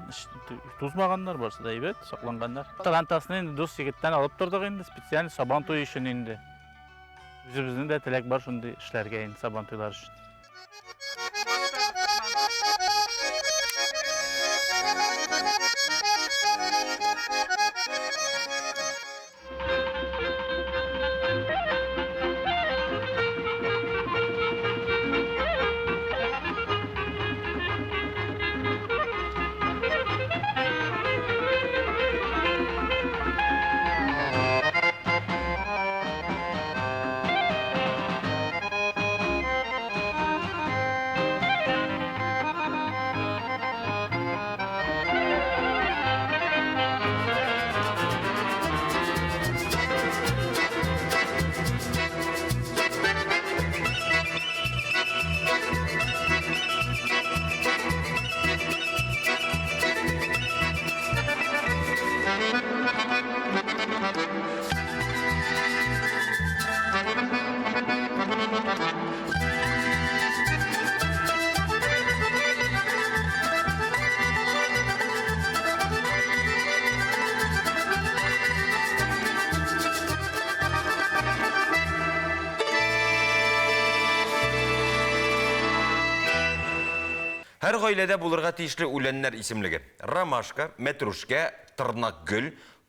тузмаганнар, барысы да әйбәт, сакланганнар. Тарантасны инде дус егеттән алып тордык инде, специаль Сабан туе өчен инде. Үзебезнең дә теләк бар шундый эшләргә инде Сабан туйлар өчен. Һәр гаиләдә булырга тиешле үләннәр исемлеге. Ромашка, мәтрүшкә, тырнак гөл,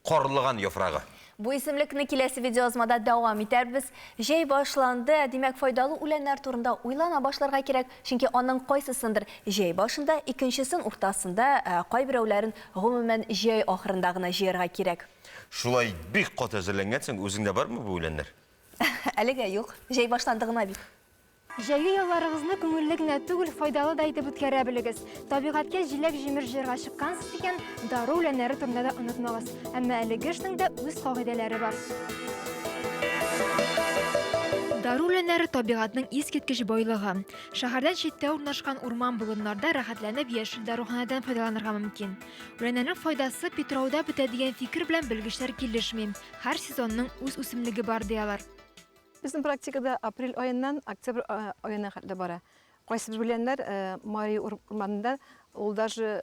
карлыган яфрагы. Бу исемлекне киләсе видеоязмада дәвам итәрбез. Җәй башланды, ә димәк, файдалы үләннәр турында уйлана башларга кирәк, чөнки аның кайсысындыр җәй башында, икенчесен уртасында, ә кайберәүләрен гомумән җәй ахырында гына җыярга кирәк. Шулай бик каты әзерләнгәнсең, үзеңдә бармы бу үләннәр? Әлегә юк, җәй башланды гына бит. Җәйге ялларыгызны күңелле генә түгел, файдалы да итеп үткәрә белегез. Табигатькә җиләк-җимеш җыярга чыккансыз икән, дару үләннәре турында да онытмагыз. Әмма әлеге эшнең дә үз кагыйдәләре бар. Дару үләннәре табигатьнең искиткеч байлыгы. Шәһәрдән читтә урнашкан урман-болыннарда рәхәтләнеп яшел даруханәдән файдаланырга мөмкин. Үләннәрнең файдасы Питрауда бетә дигән фикер белән белгечләр килешми. Һәр сезонның үз үсемлеге бар, ди алар. Безнең практикада апрель аеннан октябрь аена хәтле бара. Кайсы бер үләннәр Мари урманында ул даже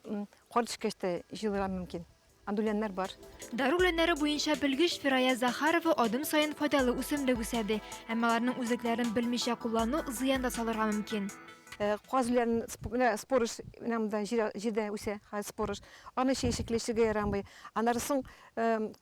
кар төшкәч тә җыелырга мөмкин. Андый үләннәр бар. Дару үләннәре буенча белгеч Фирая Захарова адым саен файдалы үсемлек үсә ди. Әмма аларның үзлекләрен белмичә куллану зыян да салырга мөмкин. Каз үләнен, менә спорыш, менә монда җирдә үсә хәзер спорыш. Аны чәй шикелле эчәргә ярамый. Аннары соң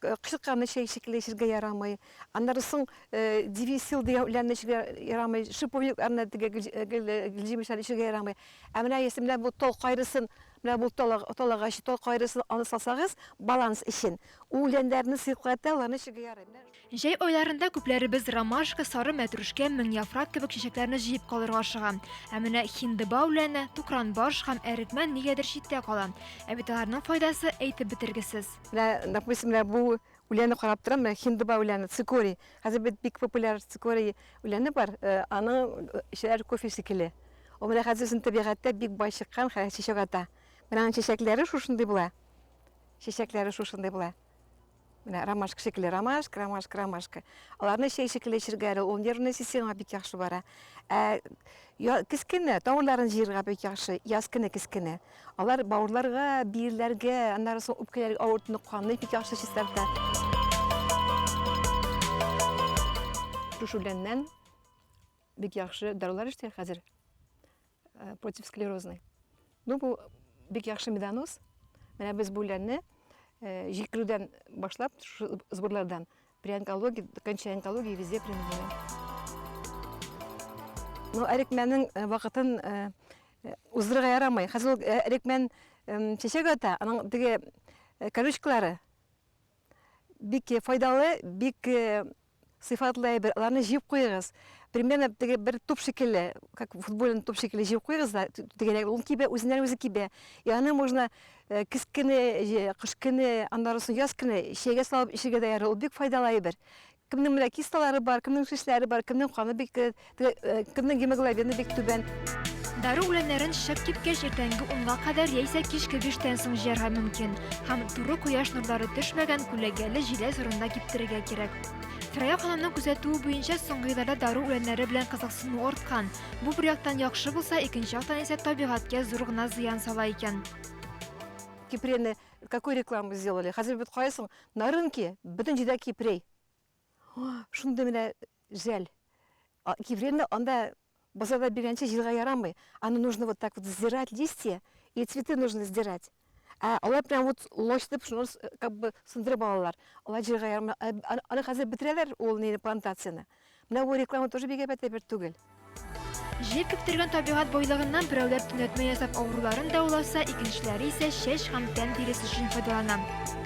кычытканны чәй шикелле эчәргә ярамый. Аннары соң девисил дигән үләнне эчәргә ярамый, шиповникларны теге гөлҗимешләрне эчәргә ярамый. Ә менә если менә бу тал кайрысын, менә бу тал, тал агачы, тал кайрысын аны салсагыз, баланс өчен, ул үләннәрне сыеклата, аларны эчәргә ярый. Менә Җәй айларында күпләребез ромашка, сары мәтрүшкә, меңьяфрак кебек чәчәкләрне җыеп калырга ашыга. Ә менә хиндыба үләне, тукранбаш һәм әрекмән нигәдер читтә кала. Ә бит аларның файдасы әйтеп бетергесез. Менә, допустим, менә бу Үләне карап торам, менә хиндыба үләне, цикорий. Хәзер бит бик популяр цикорий үләне бар. Э, аның эчәләр кофе шикелле. Ул менә хәзер безнең табигатьтә бик бай чыккан, хәзер чәчәк ата. Менә аның чәчәкләре шушындый була. Чәчәкләре шушындый була. Менә ромашка шикелле, ромашка, ромашка, ромашка. Аларны чәй шикелле эчергә ярый, ул нервный системага бик яхшы бара. Ә кескене, тамырларын җыерга бик яхшы, яз көне кескене. Алар бавырларга, бөерләргә, аннары соң үпкәләргә авыртуны канны бик яхшы чистарта. Шушы үләннән бик яхшы дарулар эшләр хәзер э, против склерозный. Ну, бу бик яхшы медонос. Менә без бу үләнне э, җикерүдән башлап, шушы сборлардан при онкологии, кончая онкологии везде применяем. Ну, әрекмәннең э, вакытын э, уздырырга ярамый. Хәзер ул әрекмән чәчәк ата, аның теге колючкалары бик файдалы, бик сыйфатлы әйбер. Аларны җыеп куегыз. Примерно теге бер туп шикелле, как футбольный туп шикелле җыеп куегыз да, тегеләр ул кибә, үзеннән үзе кибә. И аны можно көз көне, кыш көне, аннары соң яз көне чәйгә салып эчәргә дә ярый. Ул бик файдалы әйбер. Кемнең менә кисталары бар, кемнең шешләре бар, кемнең каны бик, э, э, кемнең гемоглобины бик түбән. Дару үләннәрен шәп кипкәч иртәнге унга кадәр яисә кичке биштән соң җыярга мөмкин һәм туры кояш нурлары төшмәгән күләгәле җиләс урында киптерергә кирәк. Фирая ханымның күзәтүе буенча соңгы елларда дару үләннәре белән кызыксыну арткан. Бу бер яктан яхшы булса, икенче яктан исә табигатькә зур гына зыян сала икән. Кипрены какую рекламу сделали? Хәзер бит карыйсың, на рынке бөтен җирдә кипрей. Шундый менә жәл. Кипрейны анда базарда биргәнче җыярга ярамый. Аны нужно вот так вот сдирать листья, и цветы нужно сдирать. Ә алар прям вот лочтып шуны как бы сындырып алалар. Алар җыярга ярамый. Аны хәзер бетерәләр ул нини плантацияне. Менә бу реклама тоже бик әйбәт әйбер түгел. Җир киптергән табигать байлыгыннан берәүләр төнәтмә ясап авыруларын дәваласа, икенчеләре исә чәч һәм тән тиресе өчен файдалана.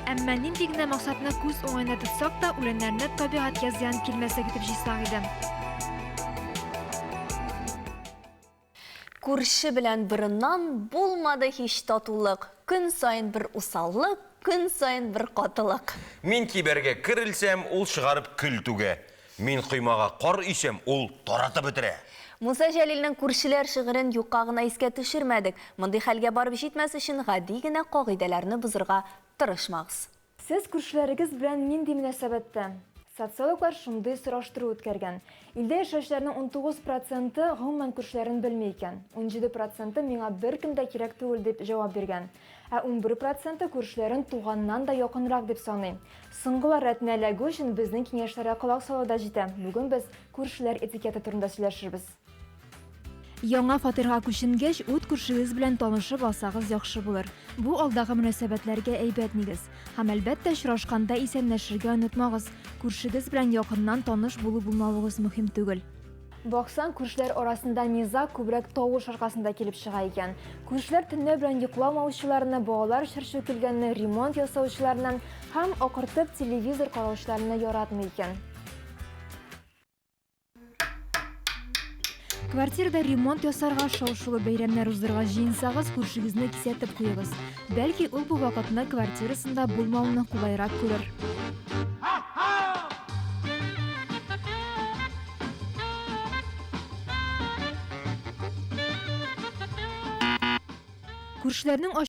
Әмма нинди генә максатны күз уңаенда тотсак та, үләннәрне табигатькә зыян килмәслек итеп җыйсак иде. Күрше белән борыннан булмады һич татулык, Көн саен бер усаллык, көн саен бер катылык. Мин кибәргә кер элсәм, ул чыгарып көл түгә. Мин коймага кар өйсәм, ул таратып бетерә. Муса Җәлилнең Күршеләр шигырен юкка гына искә төшермәдек. Мондый хәлгә барып җитмәс өчен гади генә кагыйдәләрне бозырга тырышмагыз. Сез күршеләрегез белән нинди мөнәсәбәттә? Социологлар шундый сораштыру үткәргән. Илдә яшәүчеләрнең 19 проценты гомумән күршеләрен белми икән. 17 проценты миңа беркем дә кирәк түгел дип җавап биргән. Ә 11 проценты күршеләрен туганнан да якынрак дип саный. Соңгылар рәтенә эләгү өчен безнең киңәшләргә колак салу да җитә. Бүген без күршеләр этикеты турында сөйләшербез. Яңа фатирга күченгәч, ут күршегез белән танышып алсагыз яхшы булыр. Бу алдагы мөнәсәбәтләргә әйбәт нигез. Һәм, әлбәттә, очрашканда исәнләшергә онытмагыз. Күршегез белән якыннан таныш булу-булмавыгыз мөһим түгел. Баксаң, күршеләр арасында низаг күбрәк тавыш аркасында килеп чыга икән. Күршеләр төнлә белән йокламаучыларны, балалар чыр-чу килгәнне, ремонт ясаучыларны һәм акыртып телевизор караучыларны яратмый икән. Квартирада ремонт ясарга, шау-шулы бәйрәмнәр уздырырга җыенсагыз, күршегезне кисәтеп куегыз. Бәлки, ул бу вакытны квартирасында булмауны кулайрак күрер. Күршеләрнең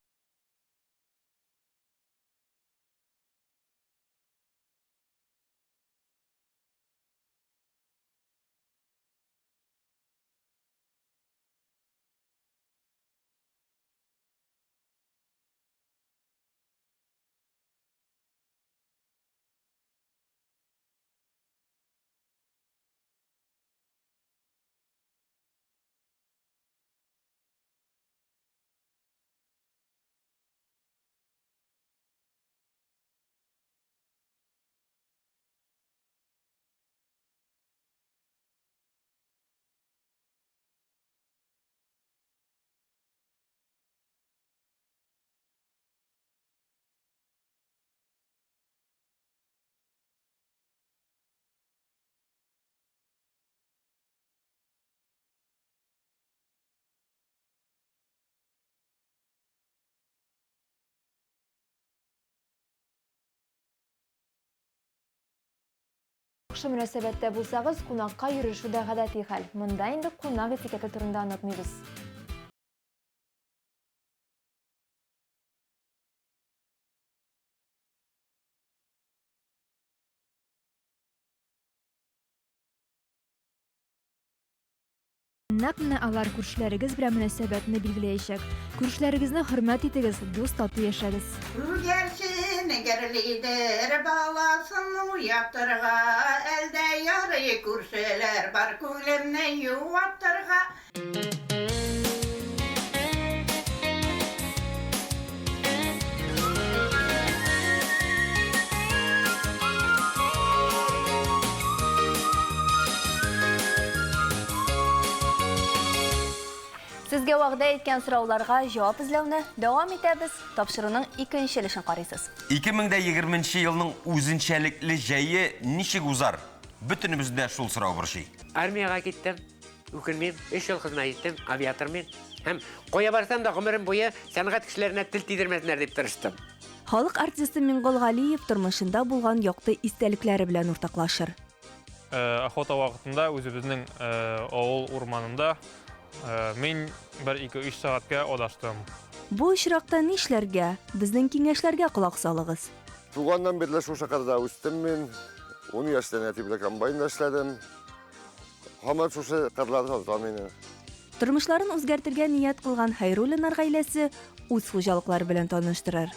Яхшы мөнәсәбәттә булсагыз, кунакка йөрешү дә гадәти хәл. Монда инде кунак этикеты турында онытмыйбыз. Нәкъ менә алар күршеләрегез белән мөнәсәбәтне билгеләячәк. Күршеләрегезне хөрмәт итегез, дус-тату яшәгез. Күгәрчен гөрлидер баласын уятырга, Әлдә ярый күршеләр бар күңлемне юатырга. Сезгә вәгъдә иткән сорауларга җавап эзләүне дәвам итәбез. Тапшыруның икенче өлешен карыйсыз. 2020 нче елның үзенчәлекле җәе ничек узар? Бөтенебезне дә шул сорау борчый. Армиягә киттем. Үкенмим, өч ел хезмәт иттем, авиатор мин. Һәм кая барсам да гомерем буе сәнгать кешеләренә тел тидермәсеннәр дип тырыштым. Халык артисты Миңгол Галиев тормышында булган якты истәлекләре белән уртаклашыр. Охота вакытында үзебезнең авыл урманында мин бер ике-өч сәгатькә адаштым. Бу очракта нишләргә? Безнең киңәшләргә колак салыгыз. Туганнан бирле шушы кырда үстем мин. Ун яшьтән әти белән комбайнда эшләдем. Һаман шушы кырлар тарта мине. Тормышларын үзгәртергә ният кылган Хәйруллиннар гаиләсе үз хуҗалыклары белән таныштырыр.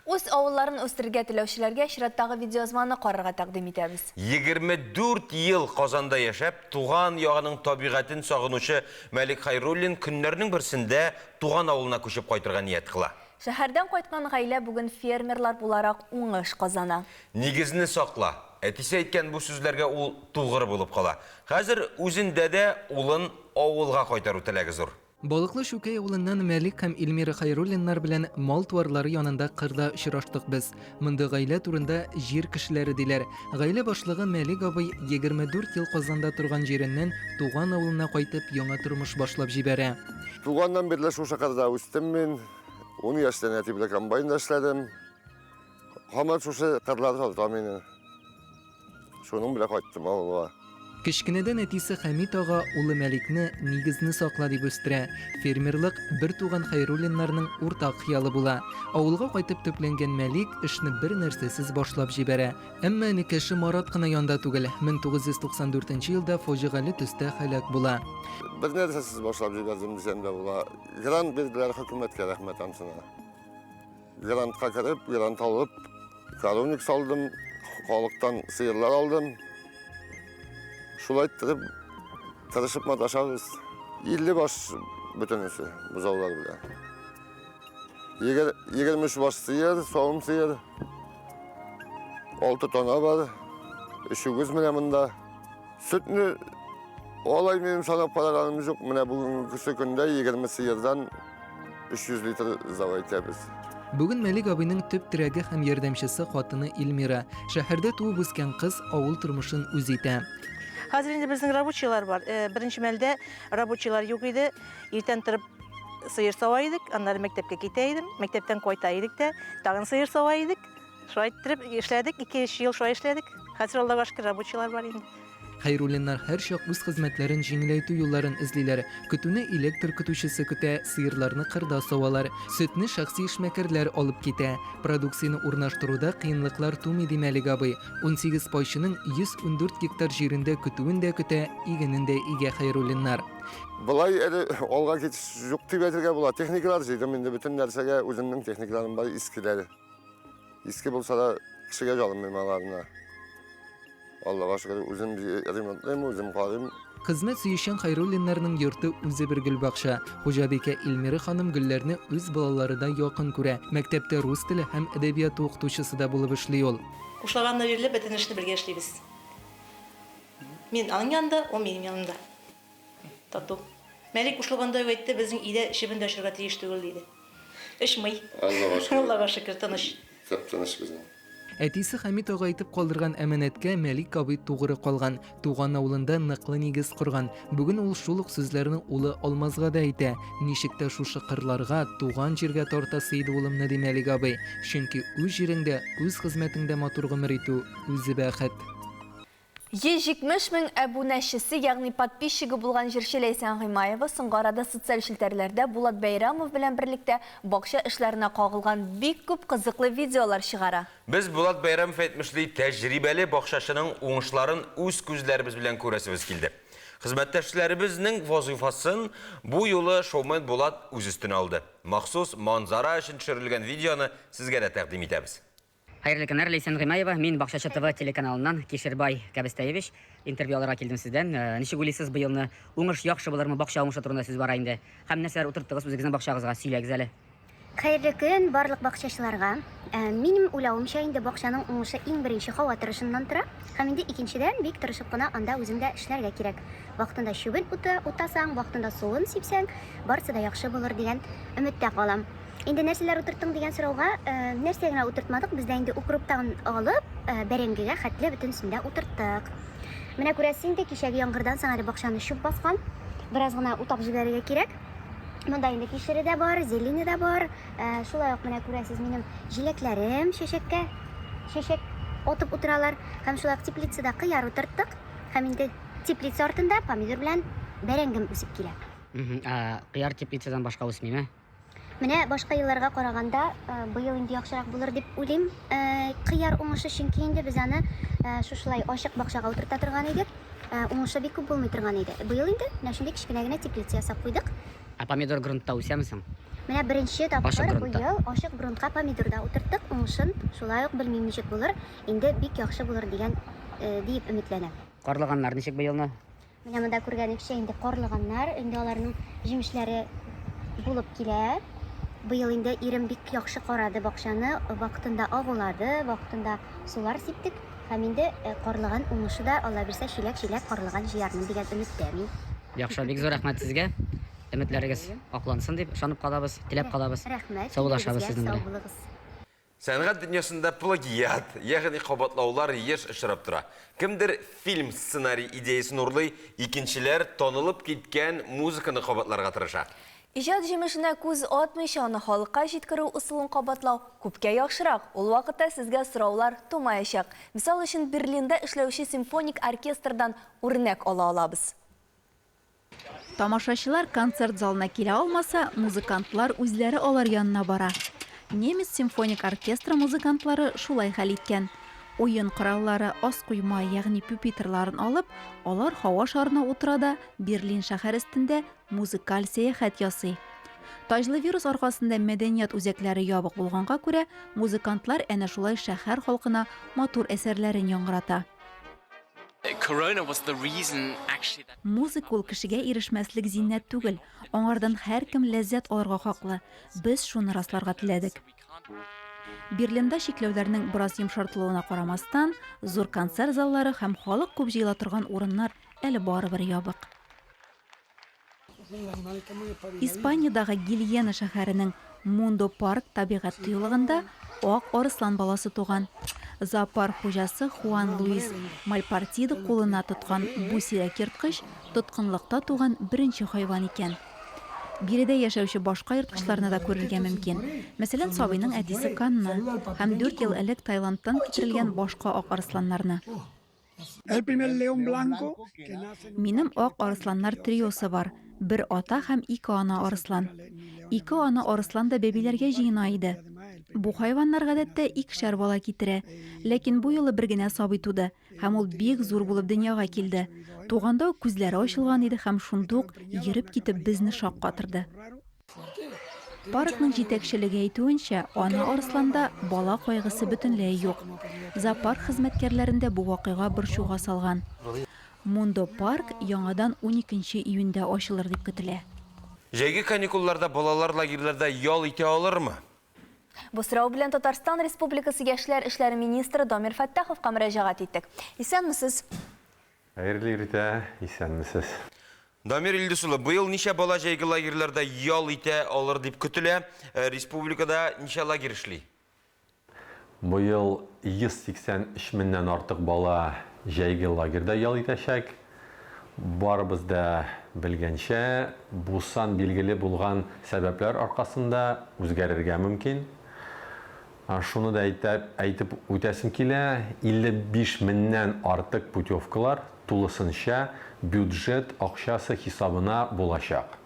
Үз авылларын үстерергә теләүчеләргә чираттагы видеоязманы карарга тәкъдим итәбез. 24 ел Казанда яшәп, туган ягының табигатен сагынучы Мәлик Хәйруллин көннәрнең берсендә туган авылына күчеп кайтырга ният кыла. Шәһәрдән кайткан гаилә бүген фермерлар буларак уңыш казана. Нигезне сакла! Әтисе әйткән бу сүзләргә ул тугры булып кала. Хәзер үзендә дә улын авылга кайтару теләге зур. Балыклы Чүкәй авылыннан Мәлик һәм Эльмира Хәйруллиннар белән мал-туарлары янында кырда очраштык без. Мондый гаилә турында җир кешеләре диләр. Гаилә башлыгы Мәлик абый 24 ел Казанда торган җиреннән туган авылына кайтып яңа тормыш башлап җибәрә. Туганнан бирле шушы кырда үстем мин. Ун яшьтән әти белән комбайнда эшләдем. Һаман шушы кырлар тарта мине. Шуның белән кайттым авылга. Кечкенәдән әтисе Хәмит ага улы Мәликне нигезне сакла дип үстерә. Фермерлык бертуган Хәйруллиннарның уртак хыялы була. Авылга кайтып төпләнгән Мәлик эшне бер нәрсәсез башлап җибәрә. Әмма энекәше Марат кына янда түгел, 1994 нче елда фаҗигале төстә һәлак була. Бер нәрсәсез башлап җибәрдем дисәм дә була. Грант бирделәр, хөкүмәткә рәхмәт анысына. Грантка кереп, грант алып, коровник салдым, халыктан сыерлар алдым. Шулай иттереп, тырышып маташабыз. 50 баш бөтенесе бозаулар белән. 23 баш сыер, савым сыер, 6 тона бар, 3 үгез менә монда. Сөтне алай минем санап караганым юк. Менә бүгенге көндә 20 сыердан 300 литр зава итәбез. Бүген Мәлик абыйның төп терәге һәм ярдәмчесе хатыны Эльмира. Шәһәрдә туып үскән кыз авыл тормышын үз итә. Хәзер инде безнең рабочийлар бар. Э, беренче мәлдә рабочийлар юк иде. Иртән торып сыер сава идек, аннары мәктәпкә китә идем. Мәктәптән кайта идек тә, тагын сыер сава идек. Шулай иттереп эшләдек, 2-3 ел шулай эшләдек. Хәзер Аллага шөкер, рабочийлар бар инде. Хәйруллиннар һәрчак үз хезмәтләрен җиңеләйтү юлларын эзлиләр. Көтүне электр көтүчесе көтә, сыерларны кырда савалар. Сөтне шәхси эшмәкәрләр алып китә. Продукцияне урнаштыруда кыенлыклар тумый, ди Мәлик абый. 18 пайчының 114 гектар җирендә көтүен дә көтә, игенен дә игә Хәйруллиннар. Болай әле алга китеш юк дип әйтергә була. Техникалар җыйдым инде бөтен нәрсәгә, үземнең техникаларым бар, искеләре. Иске булса да кешегә җалынмыйм аларны. Аллага шөкер, үзем ремонтлыйм, үзем карыйм. Хезмәт сөючән Хәйруллиннарның йорты үзе бер гөлбакча. Хуҗабикә Эльмира ханым гөлләрне үз балаларыдай якын күрә. Мәктәптә рус теле һәм әдәбияты укытучысы да булып эшли ул. Кушлаганнан бирле бөтен эшне бергә эшлибез. Мин аның янында, ул минем янымда. Тату. Мәлик кушылганда ук әйтте, безнең өйдә чебен дә очырга тиеш түгел, диде. Очмый. Аллага шөкер. Аллага шөкер, тыныч. Тып-тыныч безнең. Әтисе Хәмит ага әйтеп калдырган әманәткә Мәлик абый тугры калган, туган авылында ныклы нигез корган. Бүген ул шул ук сүзләрне улы Алмазга да әйтә. Ничек тә шушы кырларга, туган җиргә тартасы иде улымны, ди Мәлик абый. Чөнки үз җиреңдә, үз хезмәтеңдә матур гомер итү, үзе бәхет. 170 мең әбүнәчесе, ягъни подписчигы булган җырчы Ләйсән Гыймаева соңгы арада социаль челтәрләрдә Булат Бәйрәмов белән берлектә бакча эшләренә кагылган бик күп кызыклы видеолар чыгара. Без, Булат Бәйрәмов әйтмешли, тәҗрибәле бакчачының уңышларын үз күзләребез белән күрәсебез килде. Хезмәттәшләребезнең вазыйфасын бу юлы шоумен Булат үз өстенә алды. Махсус Манзара өчен төшерелгән видеоны сезгә дә тәкъдим итәбез. Хәерле көннәр, Ләйсән Гыймаева. Мин Бакчачы ТВ телеканалыннан Кишербай Кәбестәевич. Интервью алырга килдем сездән. Э, ничек уйлыйсыз, быелны уңыш яхшы булырмы? Бакча уңышы турында сүз бара инде. Һәм нәрсәләр утырттыгыз үзегезнең бакчагызга? Сөйләгез әле. Хәерле көн барлык бакчачыларга. Э, минем уйлавымча инде бакчаның уңышы иң беренче һава торышыннан тора. Һәм инде икенчедән бик тырышып кына анда үзең дә эшләргә кирәк. Вакытында чүбен уты, утасаң, вакытында суын сипсәң, барысы да яхшы булыр дигән өметтә калам. Инде нәрсәләр утырттың дигән сорауга, э, нәрсә генә утыртмадык, бездә инде укроптан алып, э, бәрәңгегә хәтле бөтенесен дә утырттык. Менә күрәсез инде, кичәге яңгырдан соң әле бакчаны чүп баскан. Бераз гына утап җибәрергә кирәк. Монда инде кишере дә бар, зелени дә бар. Э, шулай ук менә күрәсез, минем җиләкләрем чәчәккә чәчәк атып утыралар. Һәм шулай ук теплицада кыяр утырттык. Һәм инде теплица артында помидор белән бәрәңгем үсеп килә. Ә кыяр теплицадан башка үсмиме? Менә башка елларга караганда, быел инде яхшырак булыр дип уйлыйм. Кыяр уңышы, чөнки инде без аны шушылай ачык бакчага утырта торган идек. Уңышы бик күп булмый торган иде. Быел инде менә шундый кечкенә генә теплица ясап куйдык. Ә помидор грунтта үсәме соң? Менә беренче тапкыр быел ачык грунтка помидор да утырттык. Уңышын шулай ук белмим ничек булыр, инде бик яхшы булыр дигән диеп өметләнәм. Карлыганнар ничек быелны? Менә монда күргәнегезчә инде карлыганнар, инде аларның җимешләре булып килә. Быел инде ирем бик яхшы карады бакчаны, вакытында агулады, вакытында сулар сиптек һәм инде э, карлыган уңышы да, Алла бирсә, чиләк-чиләк карлыган җыярмын дигән өметтә мин. Яхшы, бик зур рәхмәт сезгә. Өметләрегез аклансын дип ышанып калабыз, теләп калабыз. Рәхмәт, Саубуллашабыз килүегезгә, сезнең сау белән. булыгыз. Сәнгать дөньясында плагиат, ягъни кабатлаулар еш очрап тора. Кемдер фильм сценарий идеясен урлый, икенчеләр танылып киткән музыканы кабатларга тырыша. Иҗат җимешенә күз атмыйча, аны халыкка җиткерү ысулын кабатлау күпкә яхшырак. Ул вакытта сезгә сораулар тумаячак. Мисал өчен, Берлинда эшләүче симфоник оркестрдан үрнәк ала алабыз. Тамашачылар концерт залына килә алмаса, музыкантлар үзләре алар янына бара. Немец симфоник оркестры музыкантлары шулай хәл иткән. Уен кораллары, аскуйма, ягъни пюпитрларын алып, алар һава шарына утыра да Берлин шәһәр өстендә музыкаль сәяхәт ясый. Таҗлы вирус аркасында мәдәният үзәкләре ябык булганга күрә, музыкантлар әнә шулай шәһәр халкына матур әсәрләрен яңгырата. Музыка ул кешегә ирешмәслек зиннәт түгел, аңардан һәркем ләззәт алырга хаклы. Без шуны расларга теләдек. Берлинда чикләүләрнең бераз йомшартылуына карамастан, зур концерт заллары һәм халык күп җыела торган урыннар әле барыбер ябык. Испаниядагы Гильена шәһәренең Мундо Парк табигать тыюлыгында ак арыслан баласы туган. Зоопарк хуҗасы Хуан Луис Мальпартидо кулына тоткан бу сирәк ерткыч тоткынлыкта туган беренче хайван икән. Биредә яшәүче башка ерткычларны да күрергә мөмкин. Мәсәлән, сабыйның әтисе Канны һәм дүрт ел элек Таиландтан китерелгән башка ак арысланнарны. Минем ак арысланнар триосы бар, бер ата һәм ике ана арыслан. Ике ана арыслан да бәбиләргә җыена иде. Бу хайваннар гадәттә икешәр бала китерә. Ләкин бу юлы бер генә сабый туды, һәм ул бик зур булып дөньяга килде. Туганда ук күзләре ачылган иде һәм шундук йөреп китеп безне шаккатырды. Паркның җитәкчелеге әйтүенчә, ана арысланда бала кайгысы бөтенләй юк. Зоопарк хезмәткәрләрен дә бу вакыйга борчуга салган. Мундо парк яңадан уникенче июньдә ачылыр дип көтелә. Җәйге каникулларда балалар лагерьларда ял итә алырмы? Бу сорау белән Татарстан Республикасы Яшьләр эшләре министры Дамир Фәттаховка мөрәҗәгать иттек. Исәнмесез! Хәерле иртә, исәнмесез. Дамир Илдус улы, быел ничә бала җәйге лагерьларда ял итә алыр дип көтелә? Республикада ничә лагерь эшли? Быел 183 меңнән артык бала җәйге лагерьда ял итәчәк. Барыбыз да белгәнчә, бу сан билгеле булган сәбәпләр аркасында үзгәрергә мөмкин. Шуны да әйтеп үтәсем килә, 55 меңнән артык путевкалар тулысынча бюджет акчасы хисабына булачак.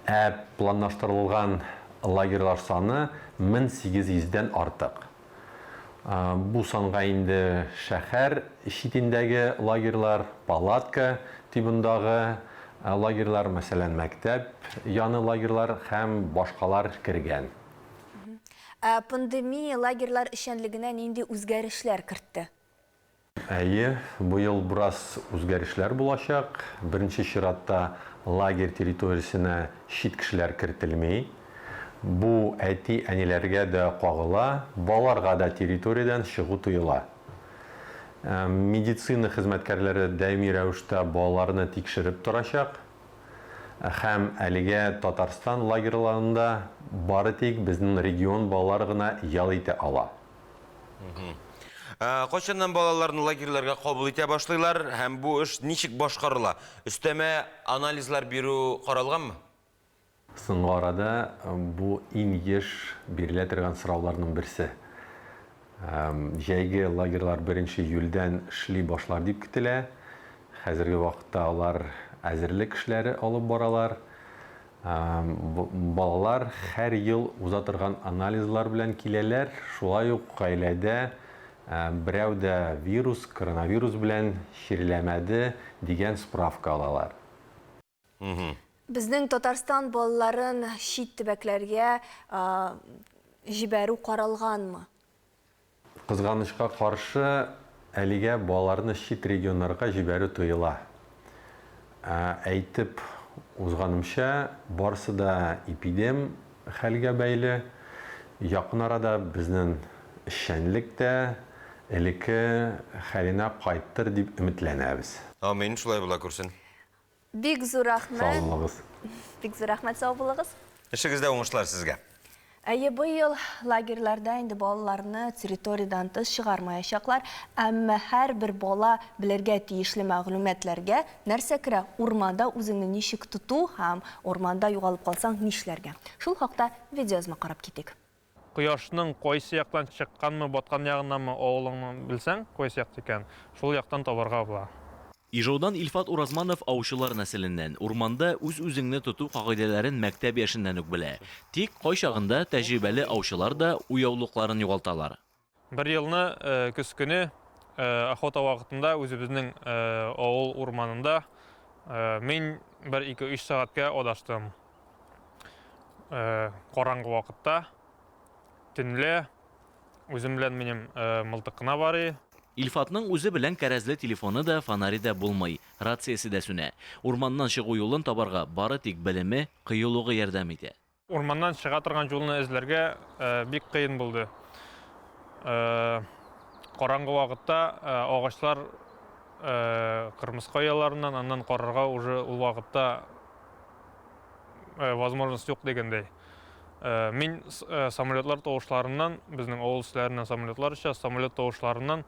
Ә планлаштырылган лагерьлар саны 1800 дән артык. Бу санга инде шәһәр читендәге лагерьлар, палатка тибындагы лагерьлар, мәсәлән, мәктәп яны лагерьлар һәм башкалар кергән. Ә пандемия лагерьлар эшчәнлегенә нинди үзгәрешләр кертте? Әйе, быел бераз үзгәрешләр булачак. Беренче чиратта лагерь территориясенә чит кешеләр кертелми. Бу әти-әниләргә дә кагыла, балаларга да территориядән чыгу тыела. Медицина хезмәткәрләре даими рәвештә балаларны тикшереп торачак. Һәм әлегә Татарстан лагерьларында бары тик безнең регион балалары гына ял итә ала. Кайчаннан балаларны лагерьларга кабул итә башлыйлар һәм бу эш ничек башкарыла? Өстәмә анализлар бирү каралганмы? Соңгы арада бу иң еш бирелә торган сорауларның берсе. Җәйге лагерьлар беренче июльдән эшли башлар дип көтелә. Хәзерге вакытта алар әзерлек эшләре алып баралар. Балалар һәр ел уза торган анализлар белән киләләр, шулай ук гаиләдә берәү дә вирус, коронавирус белән чирләмәде дигән справка алалар. Безнең Татарстан балаларын чит төбәкләргә җибәрү каралганмы? Кызганычка каршы, әлегә балаларны чит регионнарга җибәрү тыела. Әйтеп узганымча, барысы да эпидем хәлгә бәйле. Якын арада безнең эшчәнлек тә элекке хәленә кайтыр дип өметләнәбез. Амин, шулай була күрсен. Бик зур рәхмәт. Сау булыгыз. Бик зур рәхмәт, сау булыгыз. Эшегездә уңышлар сезгә. Әйе, быел лагерьларда инде балаларны территориядән тыш чыгармаячаклар, әмма һәрбер бала белергә тиешле мәгълүматларга нәрсә керә, урманда үзеңне ничек тоту һәм урманда югалып калсаң нишләргә? Шул хакта видеоязма карап китик. Кояшның кайсы яктан чыкканмы, баткан ягыннанмы авылыңны белсәң, кайсы якта икән, шул яктан табарга була. Ижаудан Илфат Уразманов аучылар нәселеннән. Урманда үз-үзеңне тоту кагыйдәләрен мәктәп яшеннән үк белә. Тик кайчагында тәҗрибәле аучылар да уяулыкларын югалталар. Бер елны көз көне охота вакытында үзебезнең авыл урманында мин бер ике-өч сәгатькә адаштым. Караңгы вакытта, төнлә үзем белән минем мылтык кына бар и. Илфатның үзе белән кәрәзле телефоны да, фонаре дә булмый, рациясе дә сүнә. Урманнан чыгу юлын табарга бары тик белеме, кыюлыгы ярдәм итә. Урманнан чыга торган юлны эзләргә бик кыен булды. Караңгы вакытта агачлар кырмыска ояларыннан, аннан карарга уже ул вакытта возможность юк дигәндәй. Мин самолетлар тавышларыннан, безнең авыл өсләреннән самолетлар оча, самолет тавышларыннан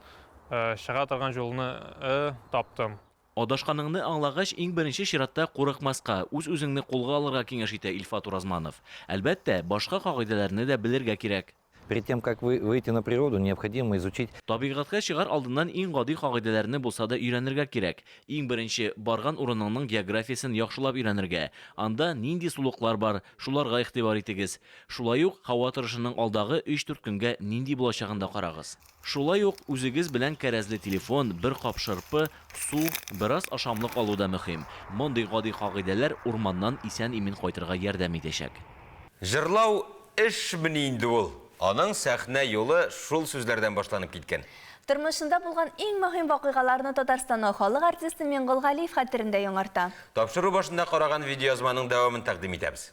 чыга торган юлны таптым. Адашканыңны аңлагач, иң беренче чиратта курыкмаска, үз-үзеңне кулга алырга киңәш итә Илфат Уразманов. Әлбәттә, башка кагыйдәләрне дә белергә кирәк. Перед тем, как вы выйти на природу, необходимо изучить. Табигатькә чыгар алдыннан иң гади кагыйдәләрне булса да өйрәнергә кирәк. Иң беренче, барган урыныңның географиясен яхшылап өйрәнергә. Анда нинди сулыклар бар, шуларга игътибар итегез. Шулай ук һава торышының алдагы өч-дүрт көнгә нинди булачагын да карагыз. Шулай ук үзегез белән кәрәзле телефон, бер кап шырпы, су, бераз ашамлык алу да мөһим. Мондый гади кагыйдәләр урманнан исән-имин кайтырга ярдәм итәчәк. Җырлау эшмени инде ул? Аның сәхнә юлы шул сүзләрдән башланып киткән. Тормышында булган иң мөһим вакыйгаларны Татарстанның халык артисты Миңгол Галиев хәтерендә яңарта. Тапшыру башында караган видеоязманың дәвамын тәкъдим итәбез.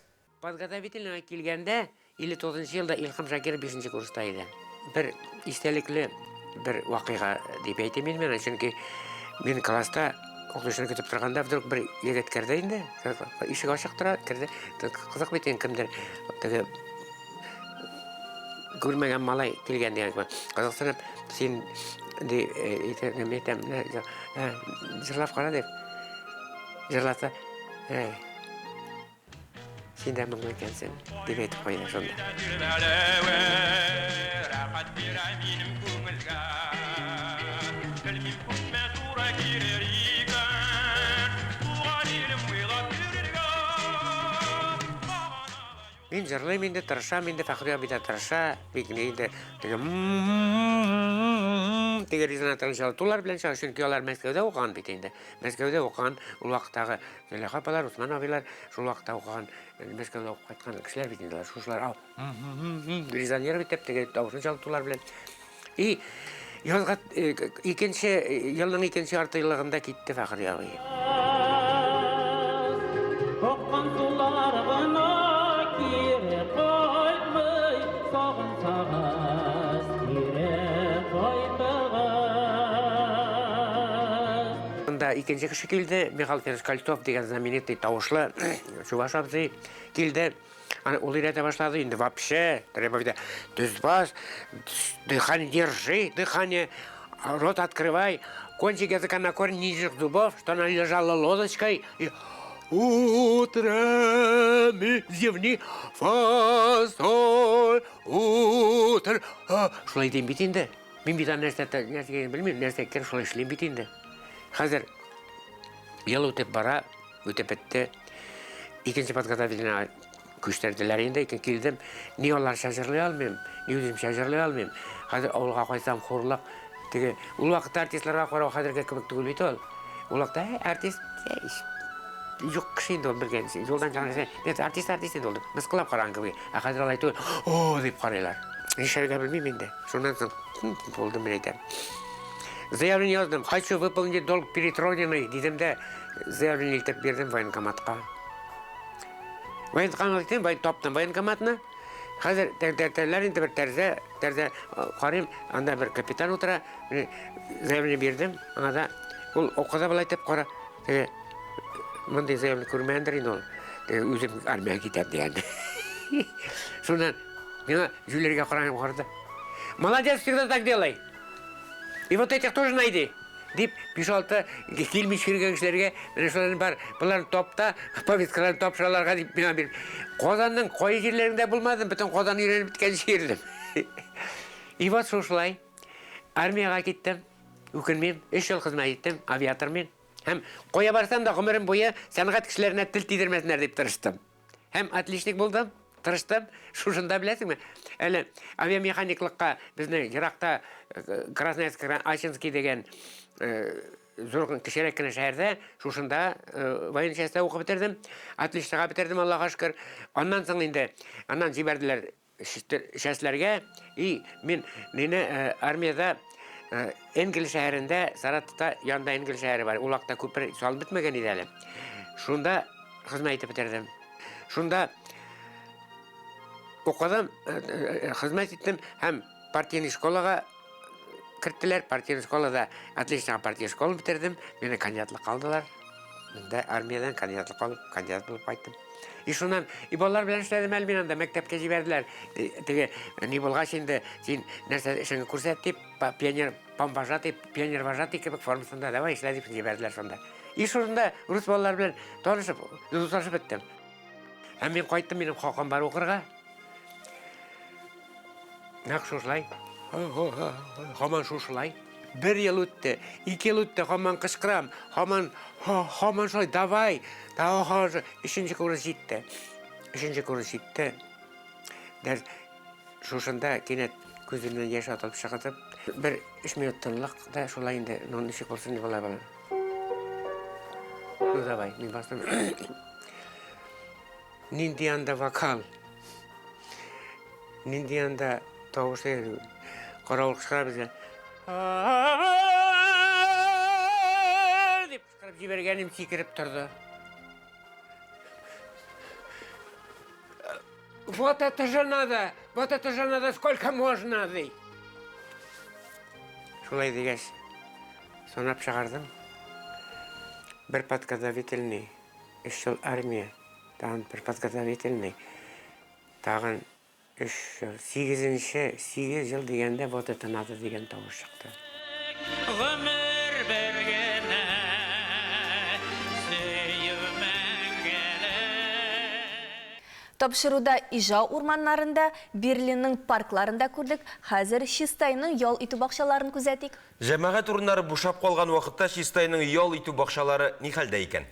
Подготовительныйга килгәндә, 59 нчы елда Илһам Шакиров бишенче курста иде. Бер истәлекле бер вакыйга дип әйтим мин моны, чөнки мин класста укытучыны көтеп торганда вдруг бер егет керде инде. Ишек ачык тора, керде. Кызык бит инде кемдер теге күрмәгән малай килгән дигән кебек. Кызыксынып, син ди, әйтәм, әйтәм, җырлап кара дип. Җырласа, әй, Син дә моңлы икәнсең, дип әйтеп куйды шунда. Мин җырлыйм инде, тырышам инде, Фәхри абый да тырыша, бик ни инде, теге теге резонаторны чалытулар белән чыга, чөнки алар Мәскәүдә укыган бит инде. Мәскәүдә укыган, ул вакыттагы Зөләйха апалар, Усман абыйлар, шул вакытта укыган, Мәскәүдә укып кайткан кешеләр бит инде алар. Шушылар резонировать итеп, теге тавышны чалытулар белән. И язга икенче елның икенче ярты еллыгында китте Фәхри абый. Аккан сулар гына кире кайтмый, сагынсагыз кире кайтыгыз. Анда икенче кеше килде, Михаил Федорович Кольцов дигән знаменитый тавышлы чуваш абзый килде. Аны ул өйрәтә башлады инде вообще требовать төз бас, дыхание держи, дыхание, рот открывай, кончик языка на корень нижних зубов, что она лежала лодочкой, и утром зевни, фасоль, утр. Шулай дим бит инде. Мин бит аны нәрсә нәрсәгә белмим, нәрсә икән, шулай эшлим бит инде. Хәзер ел үтеп бара, Үтеп бетте. Икенче подготовительныйга күчтерделәр инде. Ике килдем. Ни аларча җырлый алмыйм, ни үземчә җырлый алмыйм. Хәзер авылга кайтсам хурлык. Теге ул вакытта артистларга карау хәзерге кебек түгел бит ул. Ул вакытта «Ә, артист юк кеше инде ул белгән. Юлдан чыган кеше. Нет, артист артист инде ул. Мыскыллап караган кебек. Ә хәзер алай түгел. О, дип карыйлар. Нишләргә белмим инде. Шуннан соң булды мин әйтәм. Заявление яздым. Хочу выполнить долг перед Родиной, дидем дә, заявление илтеп бирдем военкоматка. Военкомат илттем, воен таптым военкоматны. Хәзер тәртәләр инде бер тәрзә, тәрзә карыйм, анда бер капитан утыра. Заявление бирдем, аңа да ул укыды болай итеп кара. Теге мондый заявление күрмәгәндер инде ул. Теге үзем армиягә китәм дигән. Шуннан миңа җүләргә караган карады. Молодец, всегда так делай. И вот этих тоже найди. Дип, 5-6 килми йөргән кешеләргә менә шуларны бар, боларны тап та, повесткаларын тапшыраларга дип миңа биреп. Казанның кай җирләрендә булмадым, бөтен Казанны өйрәнеп беткәнче йөрдем. И вот шушылай. Армиягә киттем. Үкенмим. 3 ел хезмәт иттем, авиатор мин. Һәм кая барсам да гомерем буе сәнгать кешеләренә тел тидермәсеннәр дип тырыштым. Һәм отличник булдым, тырыштым. Шушында беләсеңме? Әле авиамеханиклыкка безне еракта э, Красноярск, Ачинский дигән э, зур кечерәк кенә шәһәрдә, шушында э, военный частьта укып бетердем. Отличныйга бетердем, Аллага шөкер. Аннан соң инде, аннан җибәрделәр частьләргә. И мин мине армиядә Энгель шәһәрендә, Саратовта янында Энгель шәһәре бар. Ул вакытта күпер салынып бетмәгән иде әле. Шунда хезмәт итеп бетердем. Шунда укыдым, хезмәт иттем һәм партийный школага керттеләр. Партийный школада отлично партийный школа бетердем. Мине кандидатлыкка алдылар. Мин дә армиядән кандидатлыкка алып, кандидат булып кайттым. И шуннан, и балалар белән эшләдем әле мин анда, мәктәпкә җибәрделәр. Теге, ни булгач инде, син нәрсә эшеңне күрсәт дип, пионер, помвожатый, пионер вожатый кебек формасында давай эшлә дип җибәрделәр шунда. И шунда рус балалар белән танышып, дуслашып беттем. Һәм мин кайттым, минем хакым бар укырга. Нәкъ шушылай. Һаман шушылай. Бер ел үтте, ике ел үтте, һаман кычкырам, һаман, һаман шулай, давай, давай, өченче курс җитте. Өченче курс җитте. Дәр, шушында кинәт күземнән яшь атылып чыгып, бер өч минут тынлык да шулай инде, ну ничек булсын дип болай була. Ну давай, мин бастым. Нинди анда вокал? Нинди анда тавыш каравыл кычкыра безгә. Дип кычкырып җибәргәнем сикереп торды. Вот это же надо! Вот это же надо! Сколько можно, ди. Шулай дигәч, санап чыгардым. Бер подготовительный, өч ел армия, тагын бер подготовительный, Тагын өч ел, сигезенче, сигез ел дигәндә вот это надо дигән тавыш чыкты. Гомер бер генә, сөю мәңгелек. Тапшыруда Ижау урманнарын да, Берлинның паркларын да күрдек, хәзер Чистайның ял итү бакчаларын күзәтик. Җәмәгать урыннары бушап калган вакытта Чистайның ял итү бакчалары ни хәлдә икән?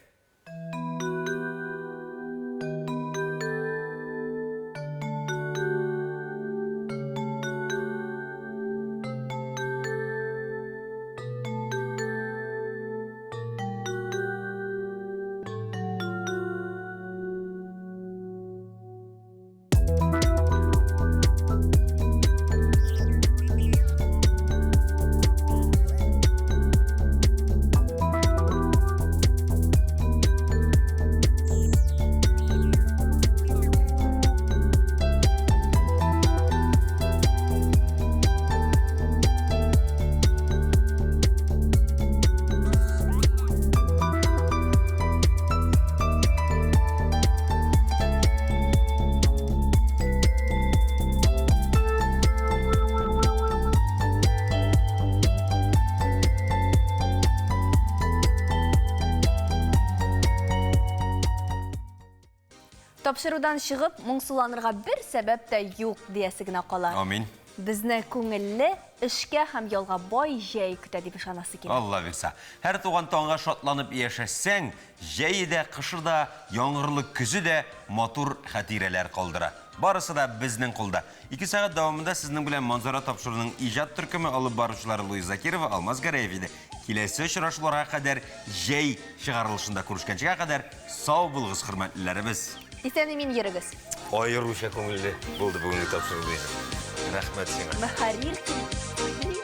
Тапшырудан чыгып, моңсуланырга бер сәбәп тә юк, диясе генә кала. Амин. Безне күңелле, эшкә һәм ялга бай җәй көтә дип ышанасы килә. Алла бирса. Һәр туган таңга шатланып яшәсәң, җәе дә, кышы да, яңгырлы көзе дә матур хатирәләр калдыра. Барысы да безнең кулда. Ике сәгать дәвамында сезнең белән Манзара тапшыруының иҗат төркеме алып баручылары Луиза Закирова, Алмаз Гәрәев иде. Киләсе очрашуларга кадәр җәй чыгарылышында күрешкәнчегә кадәр сау булыгыз, хөрмәтлеләребез. Исән-имин йөрегез. Аеруча күңелле булды бүгенге тапшыру, Луиза. Рәхмәт сиңа. Мөхәррир килде.